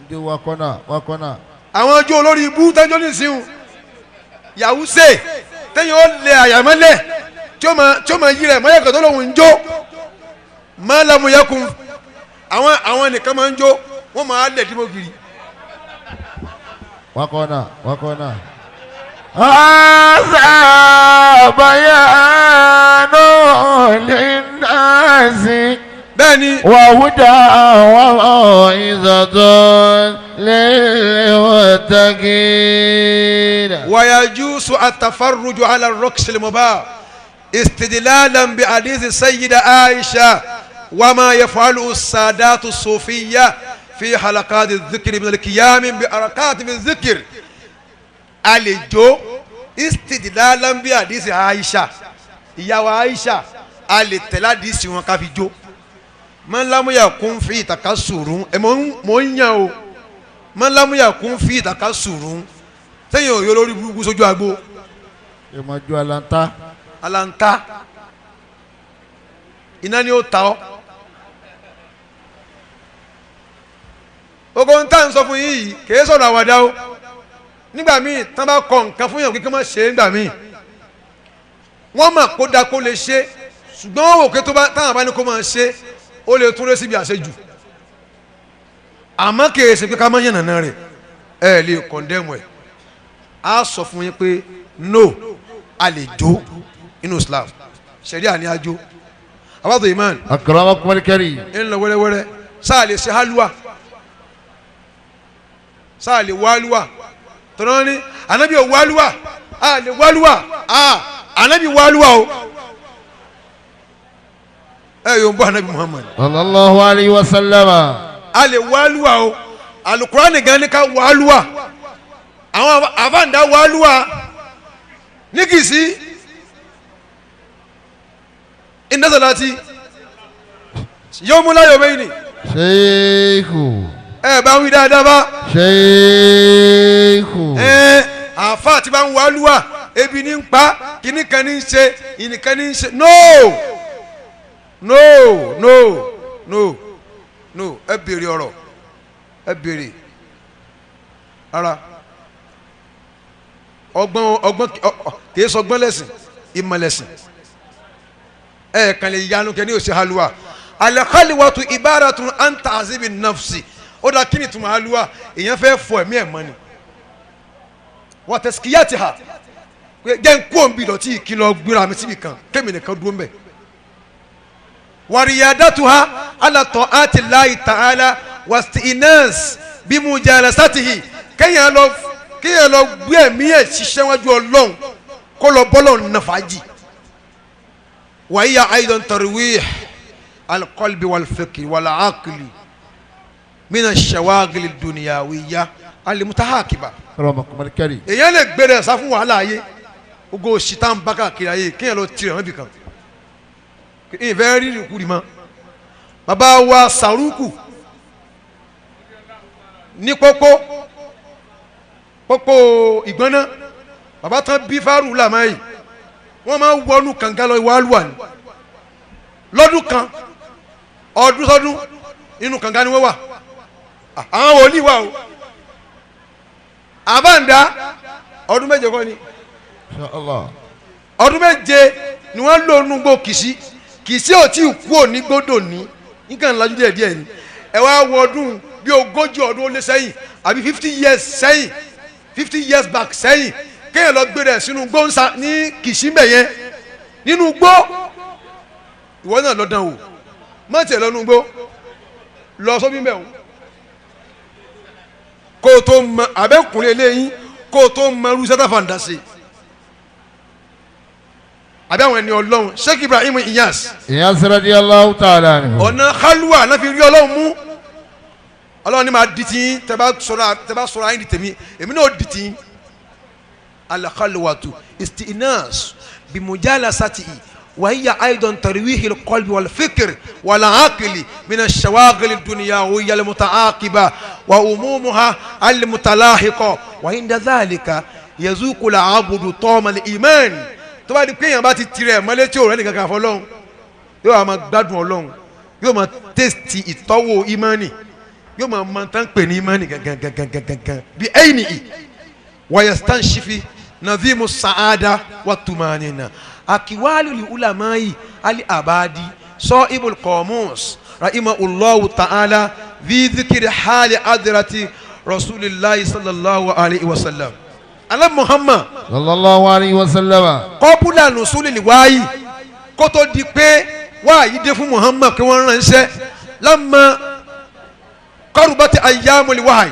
Ndé wakọ́nà wakọ́nà. Àwọn ọjọ́ olórí ibú tẹ́jọ́ nísìnyí yahoo ṣe tẹ́yìn ó lẹ àyàmọ́lẹ̀ tí ó máa yí rẹ̀ mọ́yàkọ̀ tó lóun ń jó. Má lámúyẹ́kùn àwọn nìkan máa ń jó, wọ́n máa lẹ̀ dìbò gírí. Wakọ́nà wakọ́nà. هذا بيان للناس bẹ́ẹ̀ni وهدى وموعظة للمتقين. ويجوز التفرج على الرقص المباح استدلالا بحديث السيدة عائشة وما يفعله السادات الصوفية في حلقات الذكر من القيام بحركات الذكر. Àlejò istidlalan bí àdìsí Aisha, ìyàwó Aisha, a lè tẹ̀lé àdìsí wọn ká fi jó. Mọ́lámúyà kún fi ìtàkà sùúrù ẹ mọ̀ ń yàn o. Mọ́lámúyà kún fi ìtàkà sùúrù sẹ́yìn òye olórí burúkú sójú agbo. Ìmọ̀jú alanta. Alanta iná ni ó ta ọ́. Ogo ń tà ń sọ fún yín yìí kìí sọ̀rọ̀ àwàdà o. Nígbà míì tán bá kọ nǹkan fún yàn kíkọ́ máa ṣe é nígbà míì wọ́n mà kó da kó lè ṣe, ṣùgbọ́n wọ́n wò pé tó bá táwọn bá ní kó máa ṣe ó lè tún lé síbi àṣejù. Àmọ́ kìí ṣe pé ká má yànnàná rẹ̀, ẹ lè kọ̀ndẹ́mù ẹ̀. Á sọ fún yín pé no, a lè jó inú Islam, ṣẹ̀ríà ni a jó. Àbátò imán. Akramakumul karim. Ń lọ wẹ́rẹ́wẹ́rẹ́ sáà lè ṣe hálùwà, sáà lè wálùwà tọ́lá ní anabi ò wálùwà, a lè wálùwà, a anabi wálùwà o. Ẹ yóò ń bọ́ anabi Muhammad. Sallallahu alayhi wa sallam. A lè wálùwà o, alukurani gan ni ká wálùwà, àwọn àfàǹdà wálùwà ní kìsì inna salati yawmun la yawmayni. Sheikhu. Ẹ bá ń wí dáadáa bá. Sheikhu. Ẹ àfa àti bá ń wálúwà ebi ní ń pa kíní kan ní ń ṣe ìnìkan ní ń ṣe. No no no no no, ẹ béèrè ọ̀rọ̀, ẹ béèrè ara ọgbọ́n ọgbọ́n kìí sọgbọ́n lẹ́sìn, ìmọ̀ lẹ́sìn. Ẹ kàn lè yanu kẹ́ ní òsì halwa. Al-khalwatu ibaratun an ta'zibi nafsi. Ó dà kí ni tuma halwa? Èèyàn fẹ́ fọ ẹ̀mí ẹ̀ mọ́ ni. Wa taskiyatiha, pé jẹ́ n kú òǹbí dọ̀tí ìkìlọ̀ gbéra mi síbi kan kémi nìkan dúró mbẹ̀. Wa riyadatuha ala ta'ati Allahi ta'ala wasti'nas bi mujalasatihi. Kéèyàn lọ gbé ẹ̀mí ẹ̀ ṣiṣẹ́ wájú Ọlọ́run kó lọ bọ́lọ̀ nàfàájì. Wa hiya aidan tarwih al-qalbi wal-fikri wal-aqli min ash-shawagil ad-dunyawiyya al-mutahakiba. Èyàn lè gbé rẹ̀ sá fún wàhálà ayé, gbogbo òṣì tá ń bá káàkiri ayé, kéèyàn lọ tirẹ̀ wọ́n bì kan. Ìfẹ́ rírì kúrì mọ́. Bàbá wa Sàrúkù ní pópó pópó ìgbọ́nná, bàbá tán bí fárú làmá yìí, wọ́n máa ń wọnú kànga lọ ìwà àlùwà ni. Lọ́dún kan ọdún sọdún inú kànga ni wọ́n wà. Àwọn wòlíì wà o. Àbáǹdá ọdún méje kọ́ ni, ọdún méje ni wọ́n lò nínú gbó kìsí. Kìsí ò tí ì kú òní gbódò ní nǹkan lajú díẹ̀ díẹ̀ ni. Ẹ wá wọ ọdún bí 40 ọdún ó lé sẹ́yìn àbí 50 years sẹ́yìn, 50 years back sẹ́yìn, kéèyàn lọ gbé rẹ̀ sínú gbóǹsà ní kìsí mbẹ̀ yẹn nínú gbó. Ìwọ náà lọ dán o, má tiẹ̀ lọ nínú gbó, lọ sóbí mbẹ̀ o, kó o tó mọ abẹ́kùnrin eléyìí kó o tó mọ irú sẹ́tàfà ń dá sí àbí àwọn ẹni Ọlọ́run Sheikh Ibrahim Inyas. Inyas radiyallahu ta'ala anhu. Ọ̀nà kálúwà náà fi rí Ọlọ́run mú. Ọlọ́run ní máa di tí tẹ bá sọ̀rọ̀ ayé di tèmi èmi náà di tí. Al-khalwatu isti'nas bimujalasatihi wa hiya aidan tarwih al-qalbi wal-fikr wal-aqli min ash-shawaghil ad-dunyawiyya al-muta'aqiba wa umumuha al-mutalahiqa wa inda dhalika yazuqu al-'abdu ta'ma al-iman. Tó bá di pé èèyàn bá ti tirẹ̀ mọ́lé tí òun rẹ̀ nìkan kan fọlọ́hún yóò wá máa gbádùn Ọlọ́run, yóò máa tẹ́sítì ìtọ́wò ìmánì, yóò máa mọ tán pè ní ìmánì gangan bí ẹ̀yìn nìyí. Wayastanshifi nadhimu saada wa tumanina akiwalu li ulamai ali abadi saibul qamus rahimahullahu ta'ala fi dhikri hali adrati rasulillahi sallallahu alayhi wa sallam. Ala Muhammad sallallahu alayhi wa sallam qabla nusuli wáyí kó tó di pé wáyí dé fún Muhammad kí wọ́n ránṣẹ́ lamma qarubati ayyamul wahyi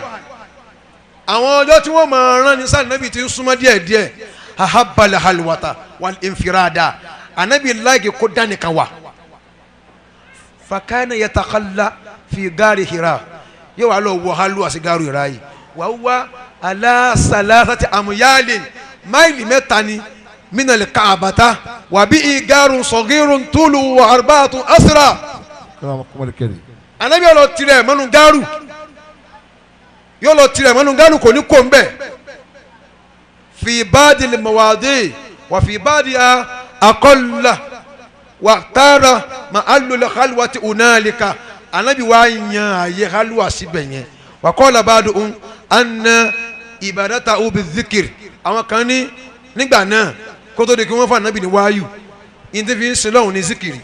àwọn ọjọ́ tí wọ́n máa rán ní sáà nàbì tí ń súnmọ́ díẹ̀ díẹ̀ ahabala halwata wal infirada anabi láàgì kó dánìkan wà fakana yatakalla fi gaari hira yóò wá lọ wọ halu àti gaari hira yìí wà wá alasalasati amuyalin máìlì mẹ́ta ni minal kaabata wà bí igarun sọgírun túlù wà arbaatun asra anabi yóò lọ tirẹ̀ mọ́nu gaaru yóò lọ tirẹ̀ mọ́nu gaaru kò ní kó ń bẹ̀ fi baadi mawadi wà fi baadi a akọ́lá wà tààrà ma alul halwati unalika anabi wa yan àyè halwa síbẹ̀ yẹn wà kọ́lá baadu ń anna ibadata ubi zikir àwọn kan ní nígbà náà kótó di kí wọ́n fà nábì ní wáyù ní ti fi ń sin lọ́hùn ní zikiri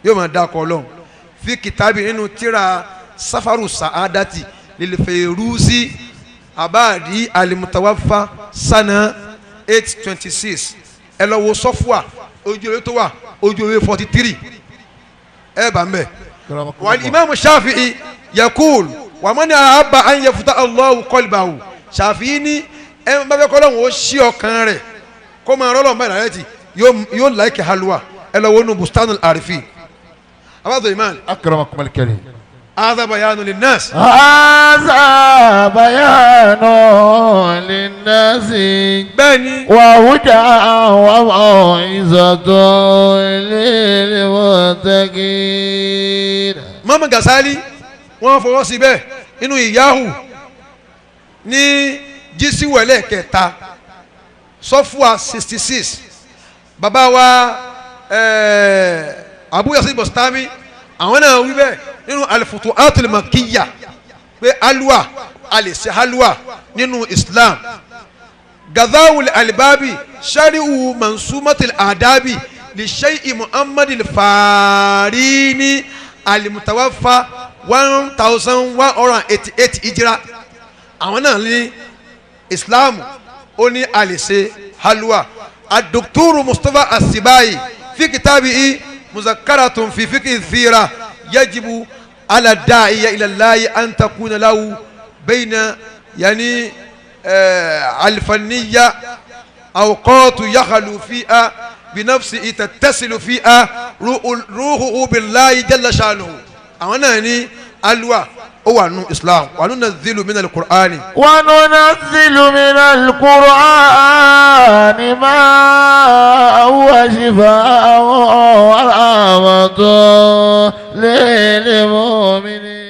yóò máa dákọ̀ lọ́hùn fi kìtàbí nínú tíra safaru sa'adati lilfẹ̀rúsí abadi alimutawafa sana 826 ẹ lọ wo sọfúà ojú ewé tó wà ojú ewé 43 ẹ bá ń bẹ. Wal imam Shafi'i yakul wàmọ́ni àbá an yafuta Allahu qalbahu Shafi'i ní ẹ bá fẹ́ kọ́lọ́hún ó ṣí ọkàn rẹ̀ kó máa rọ́lọ́ mbẹ́ ìrànlẹ́ ti yóò láìkì halwa ẹ lọ wo nu bustanul arifi. Abadu iman. Akramakum al-karim. هذا بيان للناس. هذا بيان للناس. بني. وهدى وموعظة للمتقين. Mama Gasali wọ́n fọwọ́ sí bẹ́ẹ̀ nínú ìyáhù ní jísíwẹ̀lẹ̀ kẹta sọ́fúà 66 bàbá wa Abu Yasin Bostami àwọn náà wí bẹ́ẹ̀ nínú al-Futuhatul Makkiyya pé halwa a lè ṣe halwa nínú Islam. Gazawul alibabi shari'u mansumatil adabi li shay'i Muhammadil Farini alimutawafa 1188 hijra. Àwọn náà ní Islam ó ní a lè ṣe halwa. Ad-Doctor Mustapha Asibayi fi kitabihi muzakaratun fi fiqhi thira yajibu ala da'iya ila Allahi an takuna lahu bayna yani alfanniya awqatu yakhlu fiha binafsihi tattasilu fiha ruhuhu billahi jalla sha'nuhu. Àwọn náà ní alwa ó wà nù Islam. Wa nunazzilu minal Qur'ani. Wa nunazzilu minal Qur'ani ma huwa shifaa'un wa rahmatun lil mu'minin.